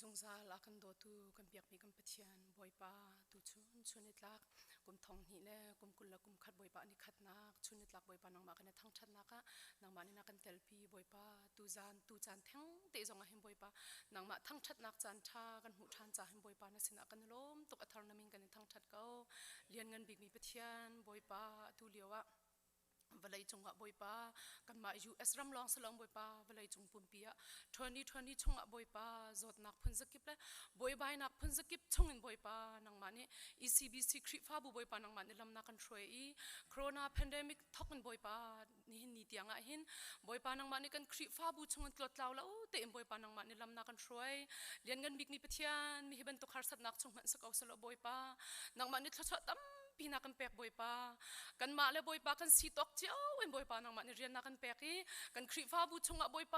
Zungzal a kan dawtu kan biakmi kan Pathian Bawipa tuchun chun i tlak kum thong hnih le kum 20 le kum khat Bawipa ni khatnak chun ni tlak Bawipa nangmah kan i thangṭhatnak ah nangmah nih na kan telpi Bawipa tuzan tu caan theng te zong ah hin Bawipa nangmah thangṭhatnak caan ṭha kan hmuh ṭhan ca hin Bawipa na sinah kan i lawm tuk a thar na min kan in thangṭhat ko lianngan bikmi Pathian Bawipa atu lio ah vawlei cungah Bawipa kanmah US ram lawng si lo Bawipa vawlei cung pumpi ah 2020 chungah Bawipa zawtnak phun zakip le buaibainak phun zakip chungin Bawipa nangmah nih ECBC Khrihfabu Bawipa nangmah nih lamnak kan hruai i Corona pandemic thok in Bawipa nihin ni tiang ah hin Bawipa nangmah nih kan Khrihfabu chungin tlawttlau lo tein Bawipa nangmah nih lamnak kan hruai lianngan bikmi Pathian mi hi bantuk harsatnak chung hmanh si ko selaw Bawipa nangmah nih thluachuah tam tampi na kan pek Bawipa kanmah le Bawipa kan si tawk cio in Bawipa nangmah nih rian na kan pek i kan Khrihfabu chungah Bawipa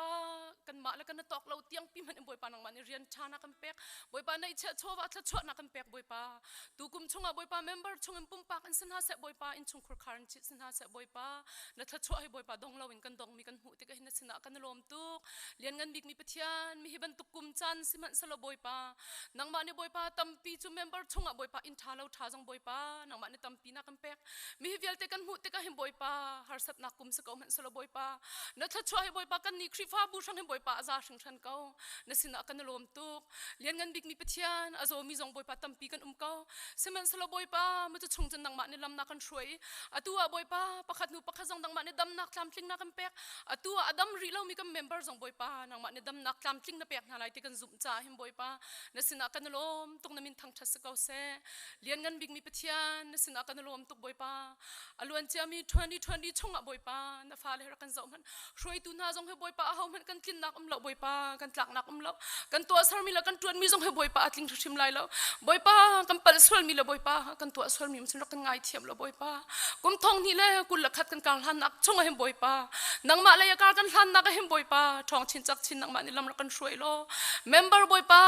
kanmah le kan tawk lo tiang pi hmanh in Bawipa nangmah nih rian ṭha na kan pek Bawipa neihchiah chawva thluachuah na kan pek Bawipa tukum chungah Bawipa member chungin pumpak in si hna seh Bawipa innchungkhur khar in si hna seh Bawipa na thluachuah hi Bawipa dong loin kan dongmi kan hmuh tikah hin na sinah kan i lawm tuk lianngan bikmi Pathian mi hi bantuk kum caan sihmanhsehlaw Bawipa nangmah nih Bawipa tampi cu member chungah Bawipa inn ṭha lo ṭha zong Bawipa nangmah nih tampi na kan pek mi hi vialte kan hmuh tikah hin Bawipa harsatnak kum si ko hmanh selaw Bawipa na thluachuah hi Bawipa kan nih Khrihfabu hrang hin Bawipa a za hringhran ko na sinah kan i lawm tuk lianngan bikmi Pathian a zawmi zong Bawipa tampi kan um ko sihmanhsehlaw Bawipa mu cu chung cun nangmah nih lam na kan hruai atu ah Bawipa pakhat hnu pakhat zong nangmah nih damnak tlamtling na kan pek atu ah a dam rih lomi kan member zong Bawipa nangmah nih damnak tlamtling na pek hna lai ti kan zumh caah hin Bawipa na sinah kan i lawm tuk na min thangṭhat si ko seh lianngan bikmi Pathian na sinah kan i lawm tuk Bawipa a luan ciami 2020 chungah Bawipa na fale rak kan zoh hmanh hruaitu hna zong hi Bawipa aho hmanh kan tlinnak um lo Bawipa kan tlaknak um lo kan tuahsermi le kan ṭuanmi zong hi Bawipa a tling hrimhrim lai lo Bawipa kan palh sualmi le Bawipa kan tuah sualmi um rak kan ngaithiam lo Bawipa kum thong hnih le 23 kan kar hlannak chungah hin Bawipa nangmah lei a kar kan hlannak ah hin Bawipa ṭhawng chin cak chin nangmah nih lam rak kan hruai law member Bawipa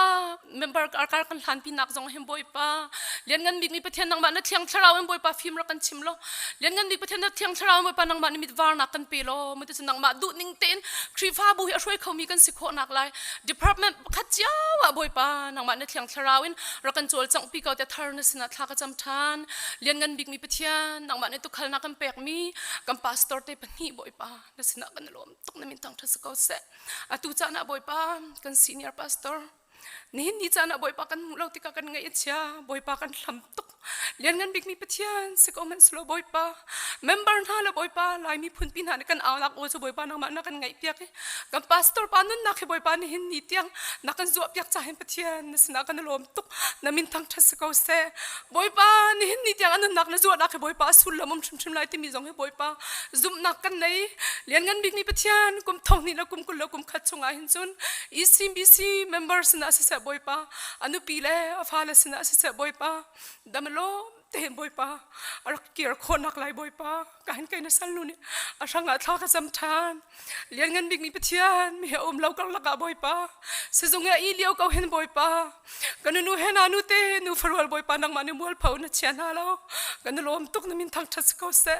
member kar kar kan hlanpi nak zong hin Bawipa lianngan bikmi Pathian nangmah na thiang thlarau in Bawipa fim rak kan chim law lianngan bik Pathian na thiang thlarau in Bawipa nangmah nih mitvarnak kan pe law muti cu nangmah duh ning tein Khrihfabu hi a hruai khomi kan si khawh nak lai department pakhat cio ah Bawipa nangmah na thiang thlarau in rak kan cawlcangh pi ko te thar na sinah thla ka cam ṭhan lianngan bikmi Pathian nangmah nih tukhal na kan pekmi kan pastor te pahnih Bawipa na sinah kan lawm tuk na min thangṭhat si ko seh atu caan ah Bawipa kan senior pastor nihin ni caan ah Bawipa kan hmuh lo tikah kan ngaih a chia Bawipa kan hlam tuk lianngan bikmi Pathian si ko hmanh selaw Bawipa member hna le Bawipa Laimi phunpi hna nih kan aunak aw cu Bawipa nangmah na kan ngaihpiak i kan pastor pa nunnak hi Bawipa nihin ni tiang na kan zuahpiak ca hin Pathian na sinah kan i lawm tuk na min thangṭhat si ko seh Bawipa nihin ni tiang a nunnak na zuahnak hi Bawipa a sullam um hrimhrim lai timi zong hi Bawipa zumhnak kan nei lianngan bikmi Pathian kum thong hnih le kum 20 le kum khat chungah hin cun ECBC member sinah siseh Bawipa a nupi le a fale sinah siseh Bawipa dam lawm tein Bawipa a rak kir khawhnak lai Bawipa ka hin kai na sal nu nih a hrangah thla ka cam ṭhan lianngan bikmi Pathian mi he um lo karlak ah Bawipa sizung i lio ko hin Bawipa Kan nu he na nu te nu farual Bawipa nangmah nih mualpho na chia hna lo. Kan lawm tuk na min thangṭhat si ko seh.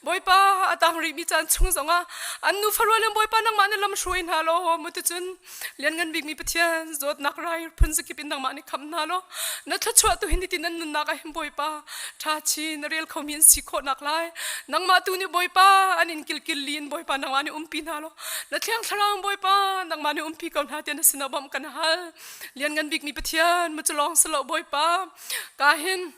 Bawipa a tang rihmi caan chung zongah an nu farual in Bawipa nangmah nih lam hruai hna law mu ticun lianngan bikmi Pathian zawtnak rai phun zakip in nangmah nih khamh hna law na thluachuah tu hin nitin an nunnak ah hin Bawipa ṭha chin na rel khomi an si khawhnak lai nangmah tu nih Bawipa an in kilkil li in Bawipa nangmah nih umpi hna law na thiang thlarau Bawipa nangmah nih umpi ko hna tiah na sinah bawmh kan hal Lianngan bikmi Pathian muculawng silo Bawipa ka hin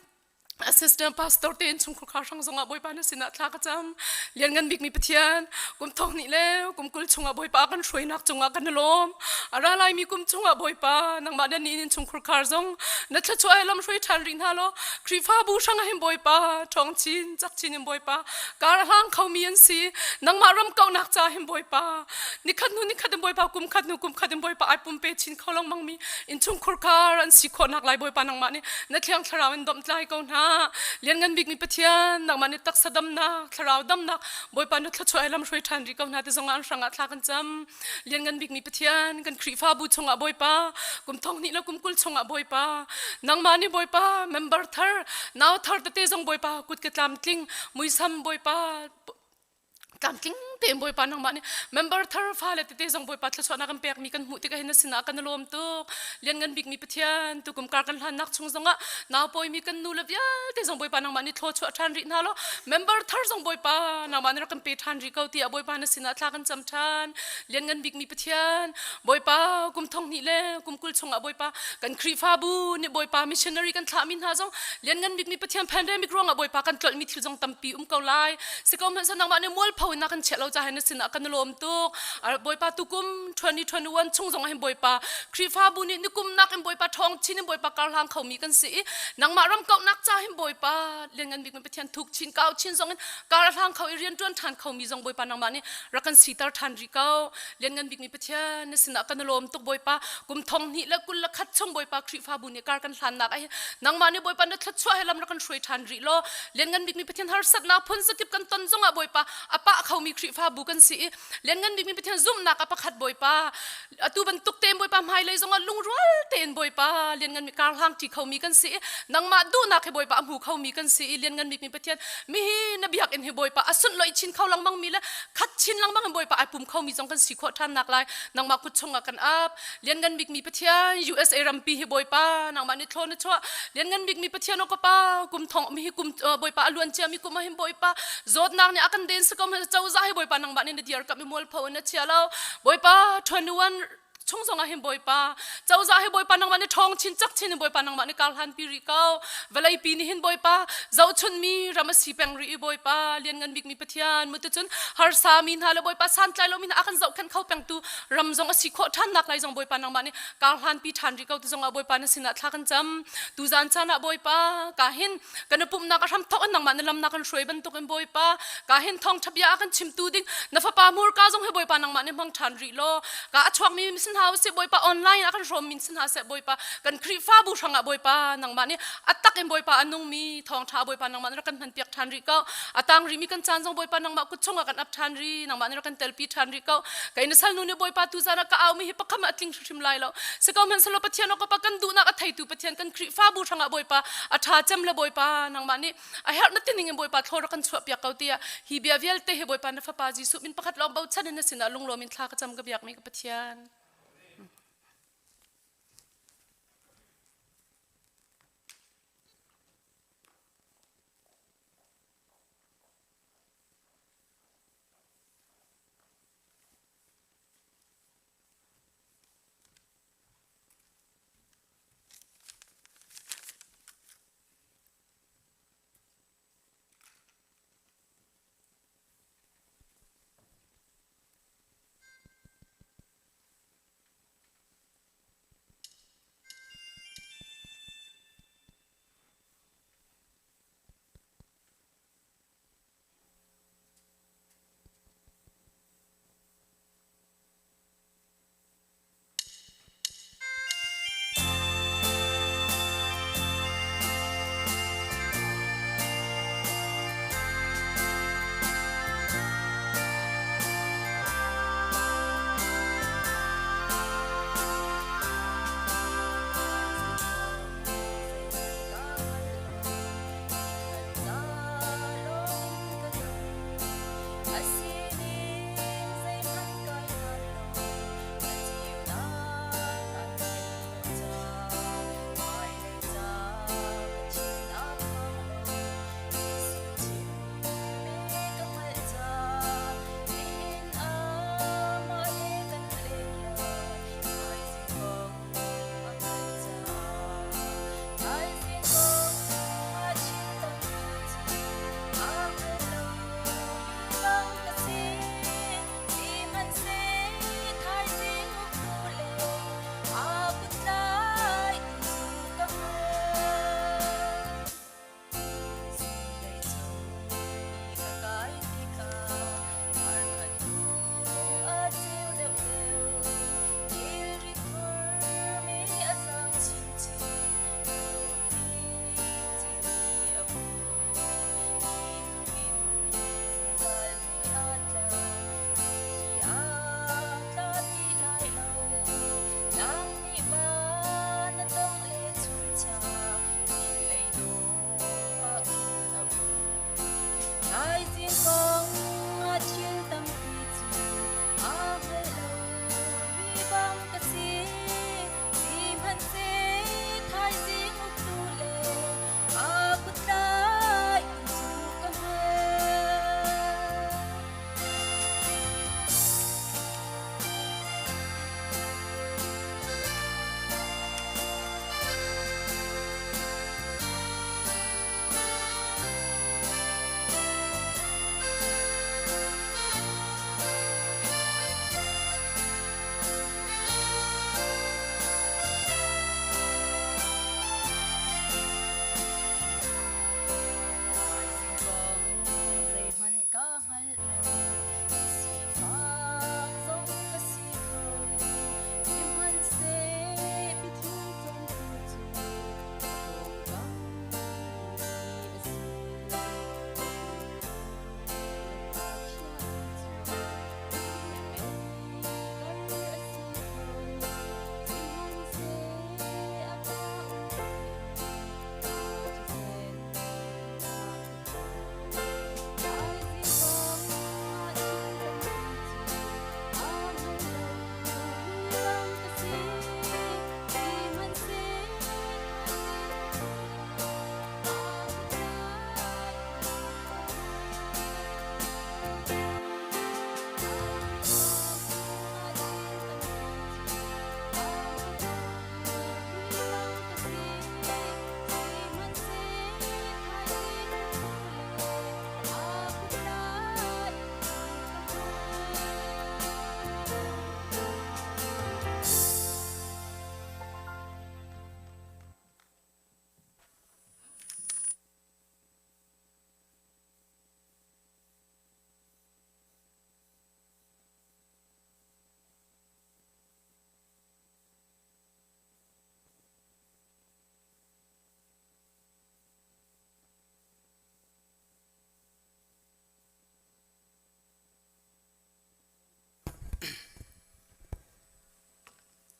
assistant pastor te in chungkhur khar hrang zongah Bawipa na sinah thla ka cam lianngan bikmi Pathian kum thong hnih le kum 20 chungah Bawipa kan hruainak cungah kan lawm a ra laimi kum chungah Bawipa nangmah na ni in chungkhur khar zong na thluachuah he lam hruai ṭhan rih hna law Khrihfabu hrang ah hin Bawipa ṭhawng chin cak chin in Bawipa kar hlang khomi an si nangmah ram kauhnak ca hin Bawipa nikhat hnu nikhat in Bawipa kum khat hnu kum khat in Bawipa ai pumpe chin kho lengmang mi innchungkhur khar an si khawhnak lai Bawipa nangmah nih na thiang thlarau in domhtlai ko hna lianngan bikmi Pathian nangmah nih taksa damnak thlarau damnak Bawipa na thluachuah he lam hruai ṭhan rih ko hna ti zongah an hrangah thla kan cam lianngan bikmi Pathian kan Khrihfabu chungah Bawipa kum thong hnih le kum 20 chungah Bawipa nangmah nih Bawipa member thar nau thar tete zong Bawipa kut ke tlamtling muisam Bawipa tlamtling tein Bawipa nangmah nih member thar fale tete zong Bawipa thluachuahnak kan pekmi kan hmuh tikah hin na sinah kan i lawm tuk. Lianngan bikmi Pathian tukum kar kan hlannak chung zongah nau pawimi kan nu le vialte zong Bawipa nangmah nih thluachuah ṭhan rih hna law member thar zong Bawipa nangmah nih rak kan pe ṭhan rih ko tiah Bawipa na sinah thla kan cam ṭhan. Lianngan bikmi Pathian Bawipa kum thong hnih le kum 20 chungah Bawipa kan Khrihfabu nih Bawipa missionary kan thlahmi hna zong lianngan bikmi Pathian pandemic ruangah Bawipa kan tlolhmi thil zong tampi um ko lai. Si ko hmanh nangmah nih mualpho in na kan chiah lo caah na sinah kan lawm tuk. Bawipa tukum 2021 chung zong ah hin Bawipa Khrihfabu nih nikum nak in Bawipa ṭhawng chin in Bawipa karhlang khomi kan si i nangmah ram kauhnak ca hin Bawipa lianngan bikmi Pathian thuk chin kau chin zong in kar a hlang kho i rian ṭuan ṭhan khomi zong Bawipa nangmah nih rak kan siter ṭhan rih ko. Lianngan bikmi Pathian na sinah kan lawm tuk Bawipa kum thong hnih le 21 chung Bawipa Khrihfabu nih kar kan hlannak ah hin nangmah nih Bawipa na thluachuah he lam rak kan hruai ṭhan rih law lianngan bikmi Pathian harsatnak phun zakip kan ton zongah Bawipa a pah khomi Khrihfabu kan si i lianngan bikmi Pathian zumhnak a pakhat Bawipa atu bantuk tein Bawipa hmailei zongah lungrual tein Bawipa lianngan mi karhlang ṭi khomi kan si i nangmah duhnak hi Bawipa a hmu khomi kan si i lianngan bikmi Pathian mihi na biakinn hi Bawipa a sunhlawih chin kho lengmang mi le khat chin lengmang in Bawipa ai pum khomi zong kan si khawh ṭhan nak lai nangmah kut chungah kan ap lianngan bikmi Pathian USA rampi hi Bawipa nangmah nih thlawn na chuah lianngan bikmi Pathian ka pa kum thong mi hi kum Bawipa a luan cia mi kum ah hin Bawipa zawtnak nih a kan den sakom cozah hi Bawipa nangmah nih na diar kam i mualpho in na chia lo Bawipa 21 chung zong ah hin Bawipa cozah hi Bawipa nangmah nih ṭhawng chin cak chin in Bawipa nangmah nih kar hlan pi rih ko vawlei pi nih hin Bawipa zohchunh mi ram a si peng rih i Bawipa lianngan bik mi Pathian mutucun harsa mi hna le Bawipa santlai lo mi hna a kan zohkhenh kho pengtu ram zong a si khawh ṭhan nak lai zong Bawipa nangmah nih kar hlan pi ṭhan rih ko ti zong ah Bawipa na sinah thla kan cam tuzan caan ah Bawipa ka hin kan i pumhnak a hram thawk in nangmah na lam na kan hruai bantuk in Bawipa ka hin thawngṭha bia a kan chimtu ding na fapa hmurka zong hi Bawipa nangmah nih hmang ṭhan rih law ka a chuakmi sin hna usih Bawipa online ah kan hrawm min sin hna seh Bawipa kan Khrihfabu hrangah Bawipa nangmah nih a tak in Bawipa a nungmi thawngṭha Bawipa nangmah nih rak kan hman piak ṭhan rih ko a tang rihmi kan caan zong Bawipa nangmah kut chungah kan ap ṭhan rih nangmah nih rak kan telpi ṭhan rih ko kei na salnu nih Bawipa tu zan ah ka aumi hi pakham ah a tling hrimhrim lai lo si ko hmanhsehlaw Pathian awk pa kan duhnak a theitu Pathian kan Khrihfabu hrangah Bawipa a ṭha cem le Bawipa nangmah nih a herh na tining in Bawipa thlaw rak kan chuah piak ko tiah hi bia vialte hi Bawipa na fapa Jesuh min pakhat lawng bochan in na sinah lunglawm in thla ka cam ka biakmi ka Pathian.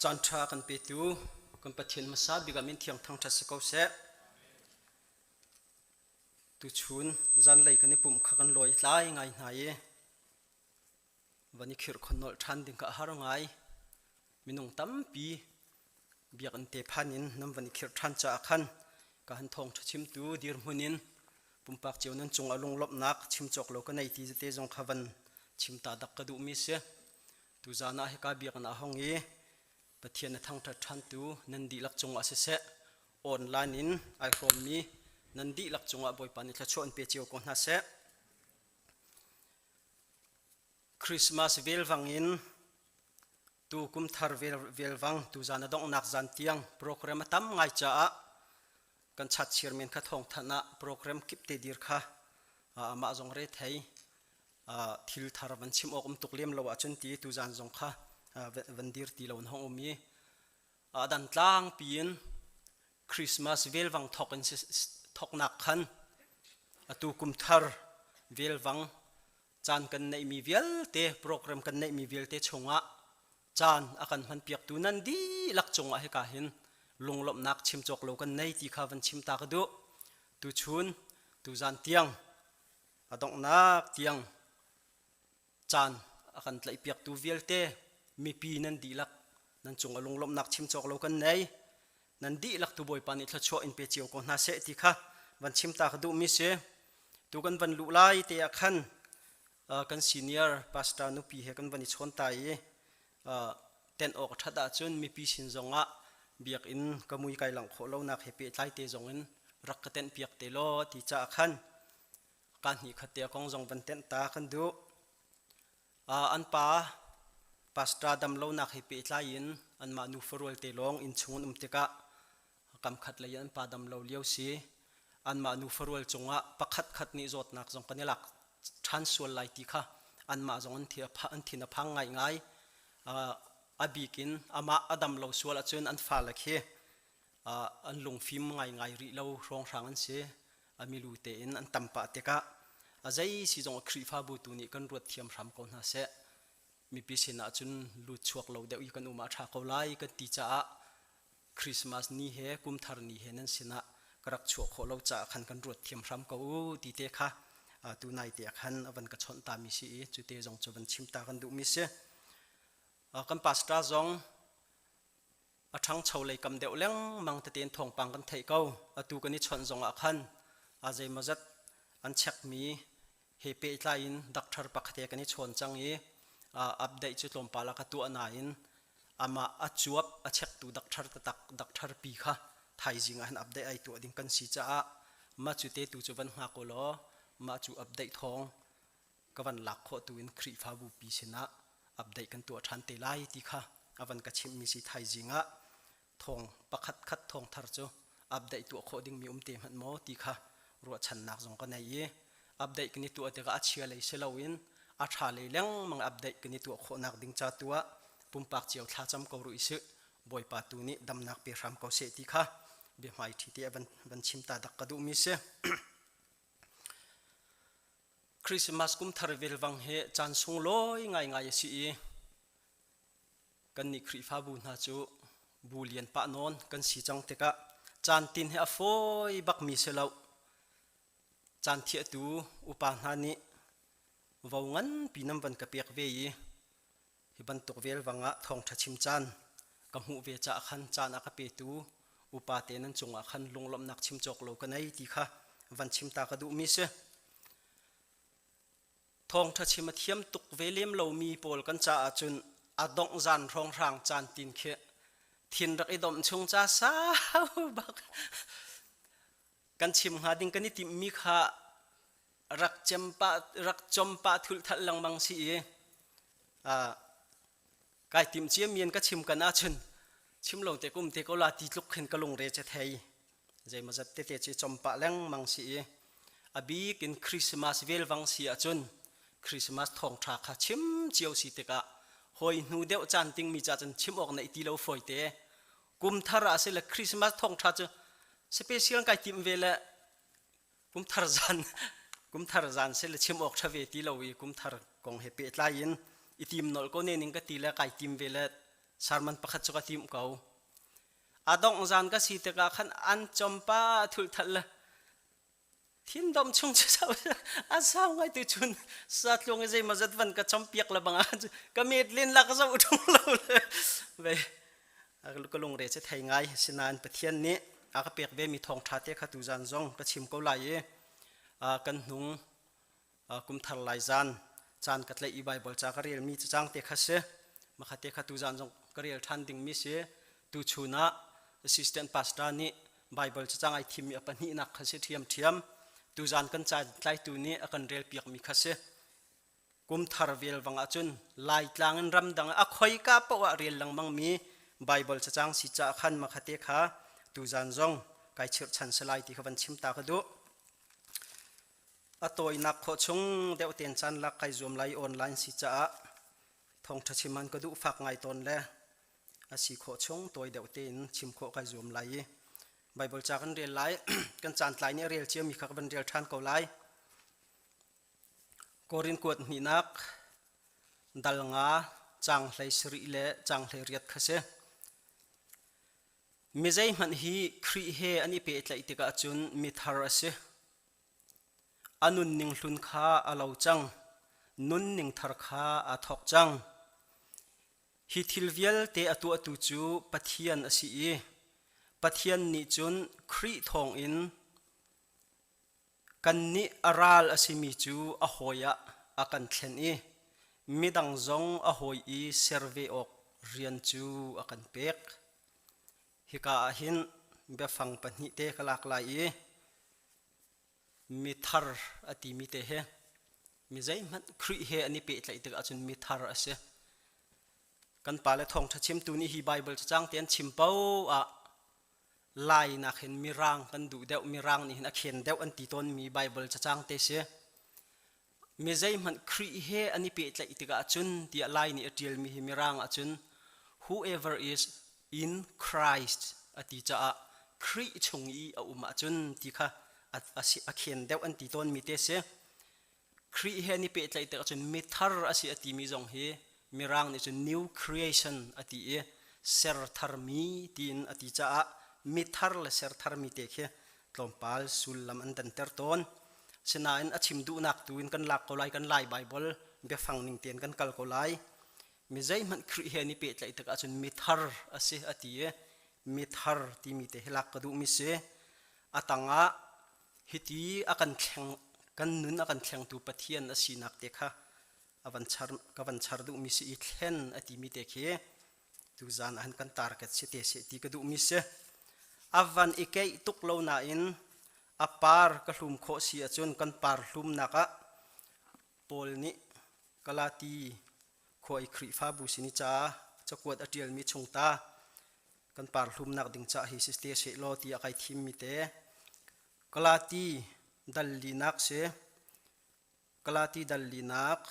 Caan ṭha kan petu kan Pathian hmasa bik ah min thiang thangṭhat si ko seh. Tuchun zanlei kan i pumh kha kan lawi tlai ngai hna i van i khirh khon nolh ṭhan ding kha a har ngai. Minung tampi biakinn te phan in nan van i khirh ṭhan caah khan ka han thawngṭha chimtu dirhmun in pumpak cio nan cungah lunglawmhnak chim cawk lo ka nei ti te zong kha van chim ta dak ka duhmi si. Tuzaan ah hika biakinn ah hong i Pathian a thangṭhat ṭhantu nan dihlak cungah siseh, online in ai hrawmmi nan dihlak cungah Bawipa nih thluachuah in pe cio ko hna seh. Christmas velvang in tu kum thar velvang tuzaan a donghnak zan tiang program a tam ngai caah kan chatchir men kha thawngthanh ah program kip te dir kha amah zong re thei thil thar van chim awk um tuk lem lo ahcun ti tuzaan zong kha van dir ti lo in hong um i dan tlang piin Christmas velvang thok in thoknak khan atu kum thar velvang caan kan neihmi vialte program kan neihmi vialte chungah caan a kan hmanpiaktu nan dihlak cungah hika hin lunglawmhnak chim cawk lo kan nei ti kha van chim ta ka duh. Tuchun tuzan tiang a donghnak tiang caan a kan tlaihpiaktu vialte mipi nan dihlak nan cung a lunglawmhnak chim cawk lo kan nei. Nan dihlak tu Bawipa nih thluachuah in pe cio ko hna seh ti kha van chim ta ka duhmi si. Tu kan van luh lai te ah khan kan senior pastor nupi he kan van i chawn ta i tenh awk a ṭhat ahcun mipi sin zongah biakinn ka mui kai langh khawh lonak he pehtlai te zongin rak ka tenh piak te law ti caah khan ka hnih khat te a kong zong van tenh ta kan duh. An pa pastor dam lonak he pehtlai in anmah nu farual te lawng inn chung an um tikah kam khat lei an pa dam lo lio si anmah nu farual cungah pakhat khat nih zawtnak zong kan i lak ṭhan sual lai ti kha anmah zong an thin a phang ngaingai. A bik in amah a dam lo sual ahcun an fale khi an lungfim ngaingai rih lo hrawnghrang an si. A milu tein an tam pah tikah a zei si zong Khrihfabu tu nih kan ruat thiam hram ko hna seh. Mipi sinah cun lut chuak lo deuh i kan um ah ṭha ko lai kan ti caah Christmas ni he kumthar ni he nan sinah ka rak chuah khawh lo caah khan kan ruat thiam hram ko u ti te kha tu nai te ah khan a van ka chawnh ta mi si i cu te zong cu van chim ta kan duh mi si. Kan pastor zong a ṭhangcho lei kam deuh lengmang tete in thawngpang kan theih ko. Atu kan i chawnh zong ah khan a zeimawzat an chekmi he pehtlai in doctor pakhat he kan i chawn cang i update cu tlawmpal ah ka tuah nain amah a cuap a chektu doctor taktak doctor pi kha thaizing ah hin update ai tuah ding kan si caah mah cu te tu cu van hngak u law mah cu update thawng ka van lak khawh tu in Khrihfabu pi sinah update kan tuah ṭhan te lai ti kha a van ka chimhmi si thaizing ah thawng pakhat khat thawng thar cu update tuah khawh dingmi um te hmanh maw ti kha ruahchannak zong ka nei i update kan i tuah tikah a chia lei si loin a ṭha lei lengmang update kan i tuah khawhnak ding ca tu ah pumpak cio thlacam ko ruh i Bawipa tu nih damnak pe hram ko seh ti kha biahmai ṭhi te van van chim ta dak ka duhmi si. Christmas kum thar velvang he caan sunglawi ngaingai a si i Kannih Khrihfabu hna cu bu lian pah nawn kan si cang tikah caan tin hi a fawi bakmi si lo. Caan thiahtu upa hna nih vo nganpi nan van ka pek ve i hi bantuk velvang ah thawngṭha chim caan ka hmuh ve caah khan caan a ka petu upa te nan cungah khan lunglawmhnak chim cawk lo ka nei ti kha van chim ta ka duhmi si. Thawngṭha chim a thiam tuk ve lem lomi pawl kan caah cun a dongh zan hrawnghrang caan tin khi thin rak i domh chung ca sau bak kan chim hnga ding kan i timhmi kha rak cem pah rak chom pah thulh thalh lengmang si i kai tim ciami in ka chim kan ahcun chim lo te kum te ko la ti tluk khin ka lungre che thei zeimawzat tete cu chom pah lengmang si i a bik in Christmas velvang si ahcun Christmas thawngṭha kha chim cio si tikah hawi hnu deuh caan tingmi ca cun chim awk neih ti lo fawi te kum thar ah si le Christmas thawngṭha cu special kai tim ve le kum thar zan kum thar zan si le chim awk ṭha ve ti lo i kum thar kong he pehtlai in i tim nolh ko ne ning ka ti le kai tim ve le. Sermon pakhat cu ka tim ko. A dongh zan ka si tikah khan an chompa thul thal le thin dom chung cu sau a sau ngai tu chun sa tlung i zei mazat van ka chom piak la bang ka met len la ka zo ṭung lo le ve ka lungre che thei ngai. Sinain Pathian nih a ka pek ve mi thawng ṭha te kha tu zan zong ka chim ko lai i kan hnung kum thar lai zan caan ka tlaih i Bible ca ka rel mi cacang te kha si. Makha te kha tu zan zong ka rel ṭhan ding mi si. Tu chun ah assistant pastor nih Bible cacang ai thim mi a pahnihnak kha si ṭhiam ṭhiam. Tu zan kan ca tlaitu nih a kan rel piak mi kha si. Kum thar vel wang ahcun Laitlang in ramdang a khoika paoh ah rel lengmang mi Bible cacang si caah khan makhate kha tuzan zong kai chirhchan salai ti kha van chim ta ka duh. A tawinak khawh chung deuh ten caan lak kai zuam lai. Online si caah thawngṭha chim an ka duh fak ngai tawn le a si khawh chung tawi deuh tein chim khawh kai zuam lai i Bible ca kan rel lai. Kan caan tlai nih a rel ciami kha ka van rel ṭhan ko lai. Korin kuat hnihnak dal nga caang 17 le caang 18 kha si. Mi zeihmanh hi Khrih he an i pehtlaih tikah cun mithar a si. A nunning hlun kha a lo cang, nunning thar kha aa thawk cang. Hi thil vialte a tuahtu cu Pathian a si i Pathian nih cun Khrih thawngin kannih a ral a simi cu a hawi ah a kan thlen i midang zong a hawi i ser ve awk rian cu a kan pek. Hika ah hin biafang pahnih te ka lak lai i mithar a timi te hi mi zeihmanh Khrih he an i pehtlaih tikah cun mithar a si. Kan pale thawngṭha chimtu nih hi Baibal cacang te an chim paoh ah Lai nak hin Mirang kan duh deuh, Mirang nih hin a khen deuh an ti tawnmi Baibal cacang te si. Mi zeihmanh Khrih he an i pehtlaih tikah cun tiah Lai nih a ṭialmi hi Mirang ahcun whoever is in Christ a ti caah Khrih chung i a um ahcun ti kha a khen deuh an ti tawnmi te si. Khrih he an i pehtlaih tikah cun mithar a si a timi zong hi Mirang nih cun new creation a ti i ser tharmi tiin a ti caah mithar le ser tharmi te khi tlawmpal sullam an danter tawn. Sinain a chim duhnak tu in kan lak ko lai, kan Lai Baibal biafang ning tein kan kal ko lai. Mi zeihmanh Khrih he an i pehtlaih tikah cun mithar a si a ti i mithar timi te hi lak ka duhmi si. A tangah hiti a kan thleng, kan nun a kan thlengtu Pathian a sinak te kha a van char, ka van char duhmi si i thlen a timi te khi tuzan ah hin kan target si te seh ti ka duhmi si. A van i keih tuk lo nain a par ka hlum khawh si ahcun kan par hlumnak ah Paul nih Galati khua i Khrihfabu sin i ca cakuat a ṭialmi chung ta kan par hlumnak ding ca hi si te seh law tiah kai thimmi te Galati dal linak si. Galati dal linak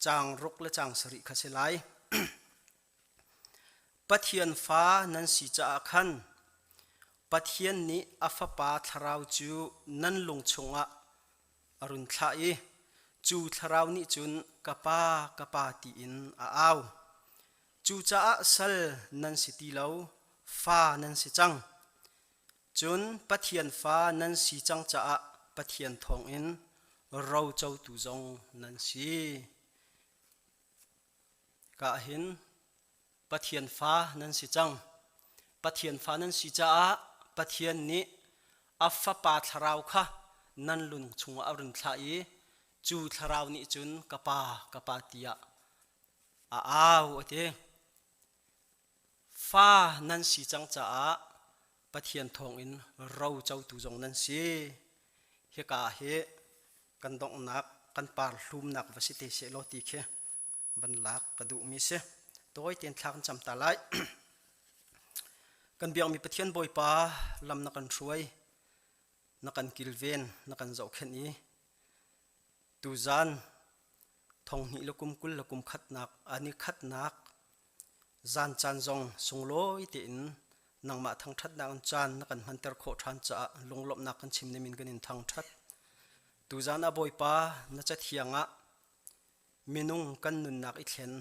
caang ruk le caang sarih kha si lai. Pathian fa nan si caah khan Pathian nih a Fapa Thlarau cu nan lung chungah a run thlah i cu Thlarau nih cun ka Pa, ka Pa tiin a au. Cucaah sal nan si ti lo, fa nan si cang. Cun Pathian fa nan si cang caah Pathian thawngin rocotu zong nan si. Ka hin Pathian fa nan si cang. Pathian fa nan si caah Pathian nih a Fapa Thlarau kha nan lung chungah a run thlah i cu Thlarau nih cun ka Pa, ka Pa tiah a au a ti. Fa nan si cang caah Pathian thawngin rocotu zong nan si. Hika hi kan donghnak, kan par hlumnak va si te seh law ti khi van lak ka duhmi si. Tawi tein thla kan cam ta lai. Kan biakmi Pathian Bawipa, lam na kan hruai, na kan kilven, na kan zohkhenh i tuzan thonghnih le kum 20 le kum khatnak ani khatnak zan caan zong sunglawi tein nangmah thangṭhatnak in caan na kan hmanter khawh ṭhan caah lunglawmhnak kan chim nimin kan in thangṭhat. Tuzan ah Bawipa, na cathiang ah minung kan nunnak i thlen.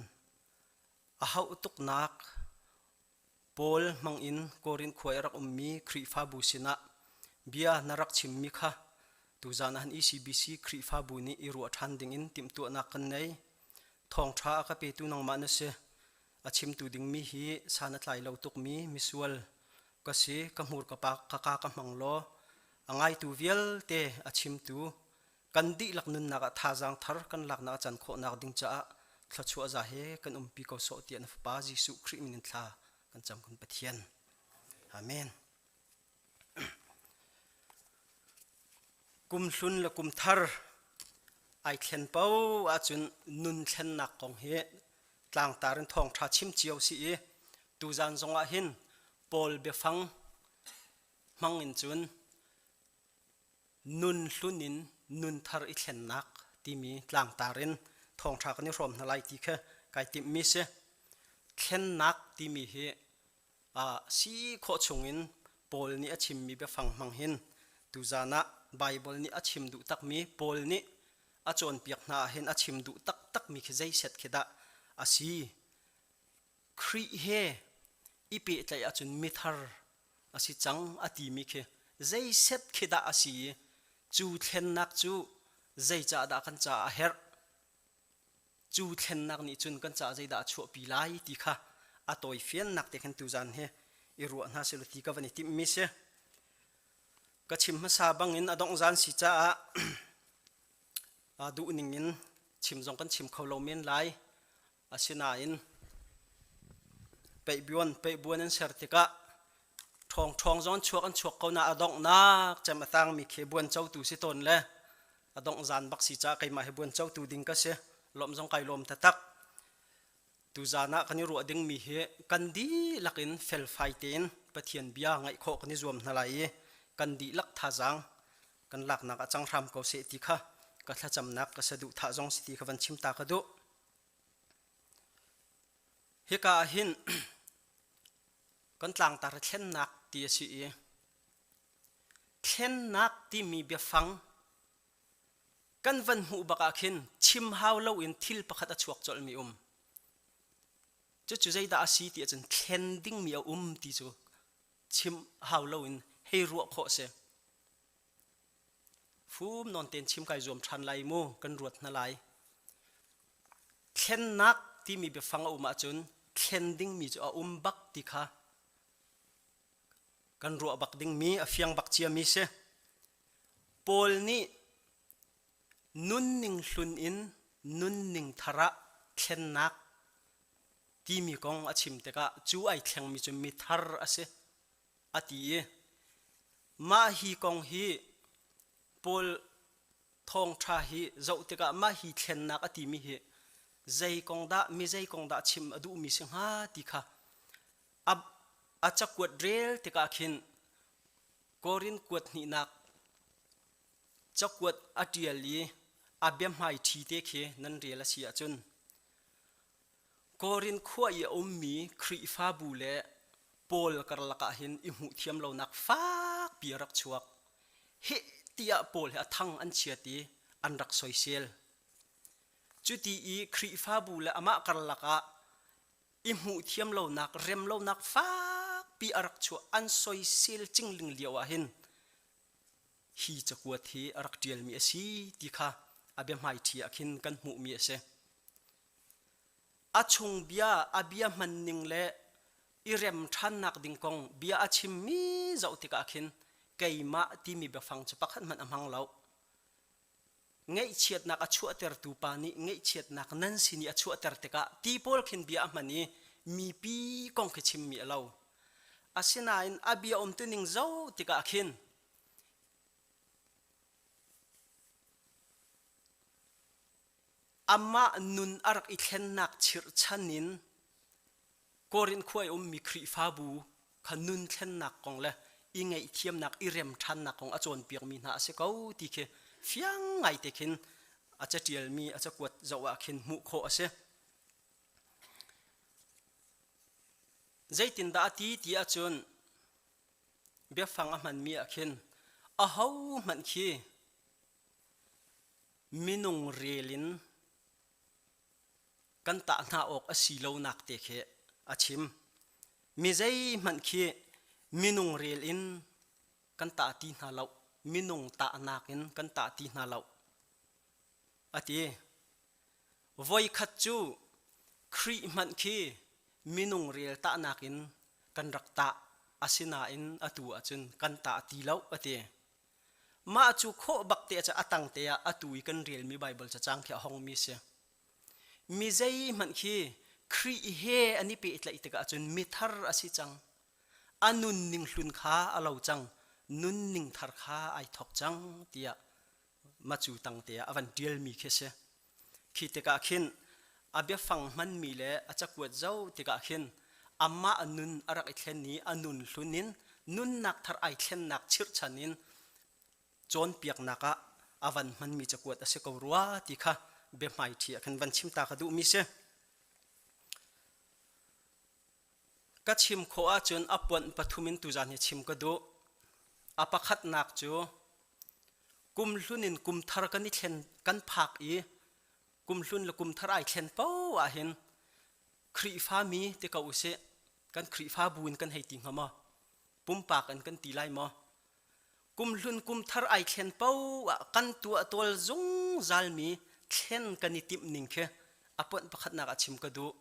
A hauh tuknak Paul hmangin Korin khua i a rak ummi Khrihfabu sinah bia na rak chimmi kha tuzaan ah hin ECBC Khrihfabu nih i ruah ṭhan dingin timhtuahnak kan nei. Thawngṭha a ka petu nangmah na si. A chimtu dingmi hi san a tlai lo tukmi misual ka si. Ka hmur ka pa ka ka ka hmang law a ngaitu vialte a chimtu kan dihlak nunnak ah thazaang thar kan laknak a can khawhnak ding caah thluachuah za he kan umpi ko sawh tiah na fapa Jesuh Khrih min in thla kan cam kan Pathian. Amen. Kum hlun le kum thar ai thlen po ahcun nun thlennak kong hi tlangtar in thawngṭha chim cio si i tuzan zong ah hin Paul biafang hmang in cun nun hlun in nun thar i thlennak timi tlangtar in thawngṭha kan i hrawm hna lai ti kha kai timhmi si. Thlennak timi hi si khawh chungin Paul nih a chimmi biafang hmang hin tuzan ah Baibal nih a chim duh takmi Paul nih a cawnpiak hna ah hin a chim duh taktakmi khi zeiset khi dah a si. Khrih he i pehtlaih ahcun mithar a si cang a timi khi zeiset khi dah a si i cu thlennak cu zeicahdah kan caah a herh cu thlennak nih cun kan caah zeidah a chuahpi lai ti kha a tawifiannak te khan tuzan hi i ruah hna selaw ti ka van i timhmi si. Ka chim hmasa bangin a dongh zan si caah duh ning in chim zong kan chim kho lo men lai. Asinain peihbuan peihbuan an ser tikah ṭhawng ṭhawng zong an chuak an chuak ko na a donghnak cem a tangmi khi buan cotu si tawn le a dongh zan bak si caah keimah hi buan cotu ding ka si lawmh zong kai lawm taktak tuzan ah kan i ruah dingmi hi kan dihlak in felfai tein Pathian bia ngaih khawh kan i zuam hna lai i kan dihlak thazaang kan laknak ah cang hram ko seh ti kha ka thlacamnak ka saduhthah zong si ti kha van chim ta ka duh. Hika ah hin kan tlangtar thlennak ti a si i thlennak timi biafang kan van hmuh bak ah khin chim hau loin thil pakhat a chuak colhmi um. Cucu zeidah a si ti ahcun thlen dingmi a um ti cu chim hau loin hei ruah khawh a si. Fum nawn tein chim kai zuam ṭhan lai mu kan ruat hna lai. Thlennak timi biafang a um ahcun thlen dingmi cu a um bak ti kha kan ruah bak dingmi a fiang bak ciami si. Paul nih nunning hlun in nunning thar ah thlennak timi kong a chim tikah cu ai thlengmi cu mi thar a si. A ti i mah hi kong hi Paul thawngṭha hi zoh tikah mah hi thlennak a timi hi zei kong dah mi zei kong dah chim a duhmi si hnga ti kha a, a cakuat rel tikah khin Korin kuat hnihnak cakuat a ṭial i a biahmaiṭhi te khi nan rel a si ahcun Korin khua i a ummi Khrihfabu le Paul karlak ah hin i hmuhthiam lonak fakpi a rak chuak. Heh tiah Paul hi a thang an chiat i an rak soisel. Cuti i Khrihfabu le amah karlak ah i hmuhthiam lonak, rem lonak fakpi a rak chuah an soisel cingling lio ah hin hi cakuat hi a rak ṭialmi a si ti kha a biahmaiṭhi ah khin kan hmuhmi a si. A chung bia a bia hmanning le i rem ṭhannak ding kong bia a chimmi zoh tikah khin keimah timi biafang cu pakhat hmanh a hmang lo. Ngaihchiatnak a chuahtertu pa nih ngaihchiatnak nan sin i a chuahter tikah ti pawl khin bia a hman i mipi kong khi chimmi a lo. Asinain a bia umtuning zoh tikah khin Amah nun a rak i thlennak chirhchan in Korin khua i ummi Khrihfabu kha nun thlennak kong le i ngaihthiamnak, i rem ṭhannak kong a cawnpiakmi hna a si ko ti khi fiang ngaite khin a caṭialmi a cakuat zoh ah khin hmuh khawh a si. Zeitindah a ti ti ahcun biafang a hmanmi ah khin ahohmanh khi minung rel in. Kan tah hna awk a si lonak te khi a chim. Mi zeihmanh khi minung rel in kan tah ti hna lo, minung tahnak in kan tah ti hna lo, a ti. Voikhat cu Khrih hmanh khi minung rel tahnak in kan rak tah, asinain atu ahcun kan tah ti lo, a ti. Mah cu khawh bak te ah a tang te ah atu i kan relmi Baibal cacang khi a hongmi si. Mi zeihmanh khi Khrih he an i pehtlaih tikah cun mithar a si cang. A nunning hlun kha a lo cang, nunning thar kha ai thawk cang tiah macu tang te ah a van ṭialmi khi a si. Khi tikah khin a biafang hmanmi le a cakuat zoh tikah khin amah nun a rak i thlen i a nun hlun in nunnak thar ai thlennak chirhchan in cawnpiaknak ah a van hmanmi cakuat a si ko rua ti kha biahmaiṭhi ah khin van chim ta ka duhmi si. Ka chim khawh ahcun a puanh pathum in tuzan hi chim ka duh. A pakhatnak cu kum hlun in kum thar kan i thlen kan phak i kum hlun le kum thar ai thlen paoh ahhin Khrihfami ti ko usih kan Khrihfabu in kan hei ti hnga maw? Pumpak in kan ti lai maw? Kum hlun kum thar ai thlen paoh ah kan tuah tawl zungzalmi thlen kan i timh ning khi a ponh pakhatnak ah chim ka duh.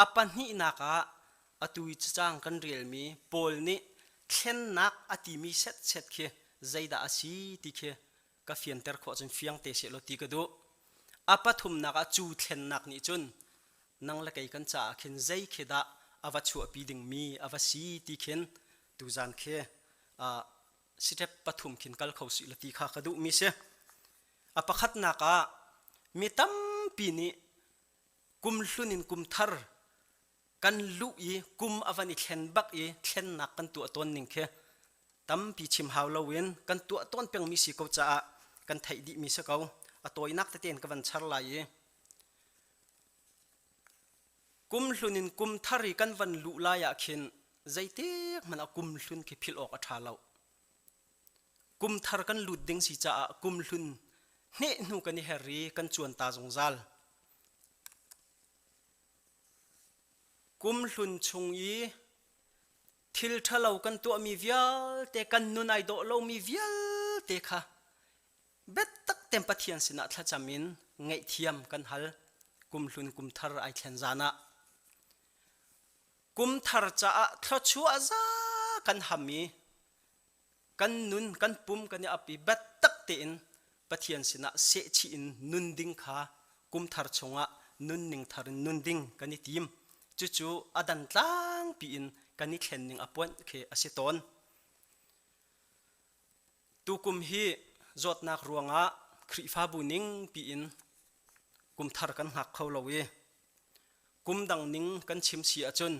A pahnihnak ah atu i cacang kan relmi Paul nih thlennak a timi setset khi zeidah a si ti khi ka fianter khawh cun fiang te sehlaw ti ka duh. A pathumnak ah cu thlennak nih cun nang le kei kan caah khin zei khi dah a va chuahpi dingmi a va si ti khin tuzan khi step pathum khin kal kho sih la ti kha ka duhmi si. A pakhatnak ah mi tampi nih kum hlun in kum thar kan luh i kum a van i thlen bak i thlennak kan tuah tawn ning khi tampi chim hau loin kan tuah tawn pengmi si ko caah kan theih dihmi si ko. A tawinak tete in ka van char lai i kum hlun in kum thar i kan van luh lai ah khin zeitik hmanh ah kum hlun khi philh awk a ṭha lo. Kum thar kan lut ding si caah kum hlun hneh hnu kan i her i kan cuan ta zungzal. Kum hlun chung i thil ṭhalo kan tuahmi vialte kan nun ai dawh lomi vialte kha biatak tein Pathian sinah thlacam in ngaihthiam kan hal kum hlun kum thar ai thlen zan ah. Kum thar caah thluachuah za kan ham i kan nun kan pum kan i ap i biatak tein Pathian sinah sehchih in nun ding kha kum thar chungah nunning thar in nun ding kan i tim. Cucu a dan tlangpi in kan i thlen ning a puanh khi a si tawn. Tukum hi zawtnak ruangah Khrihfabu ning piin kum thar kan hngak kho lo i kum dang ning kan chim si ahcun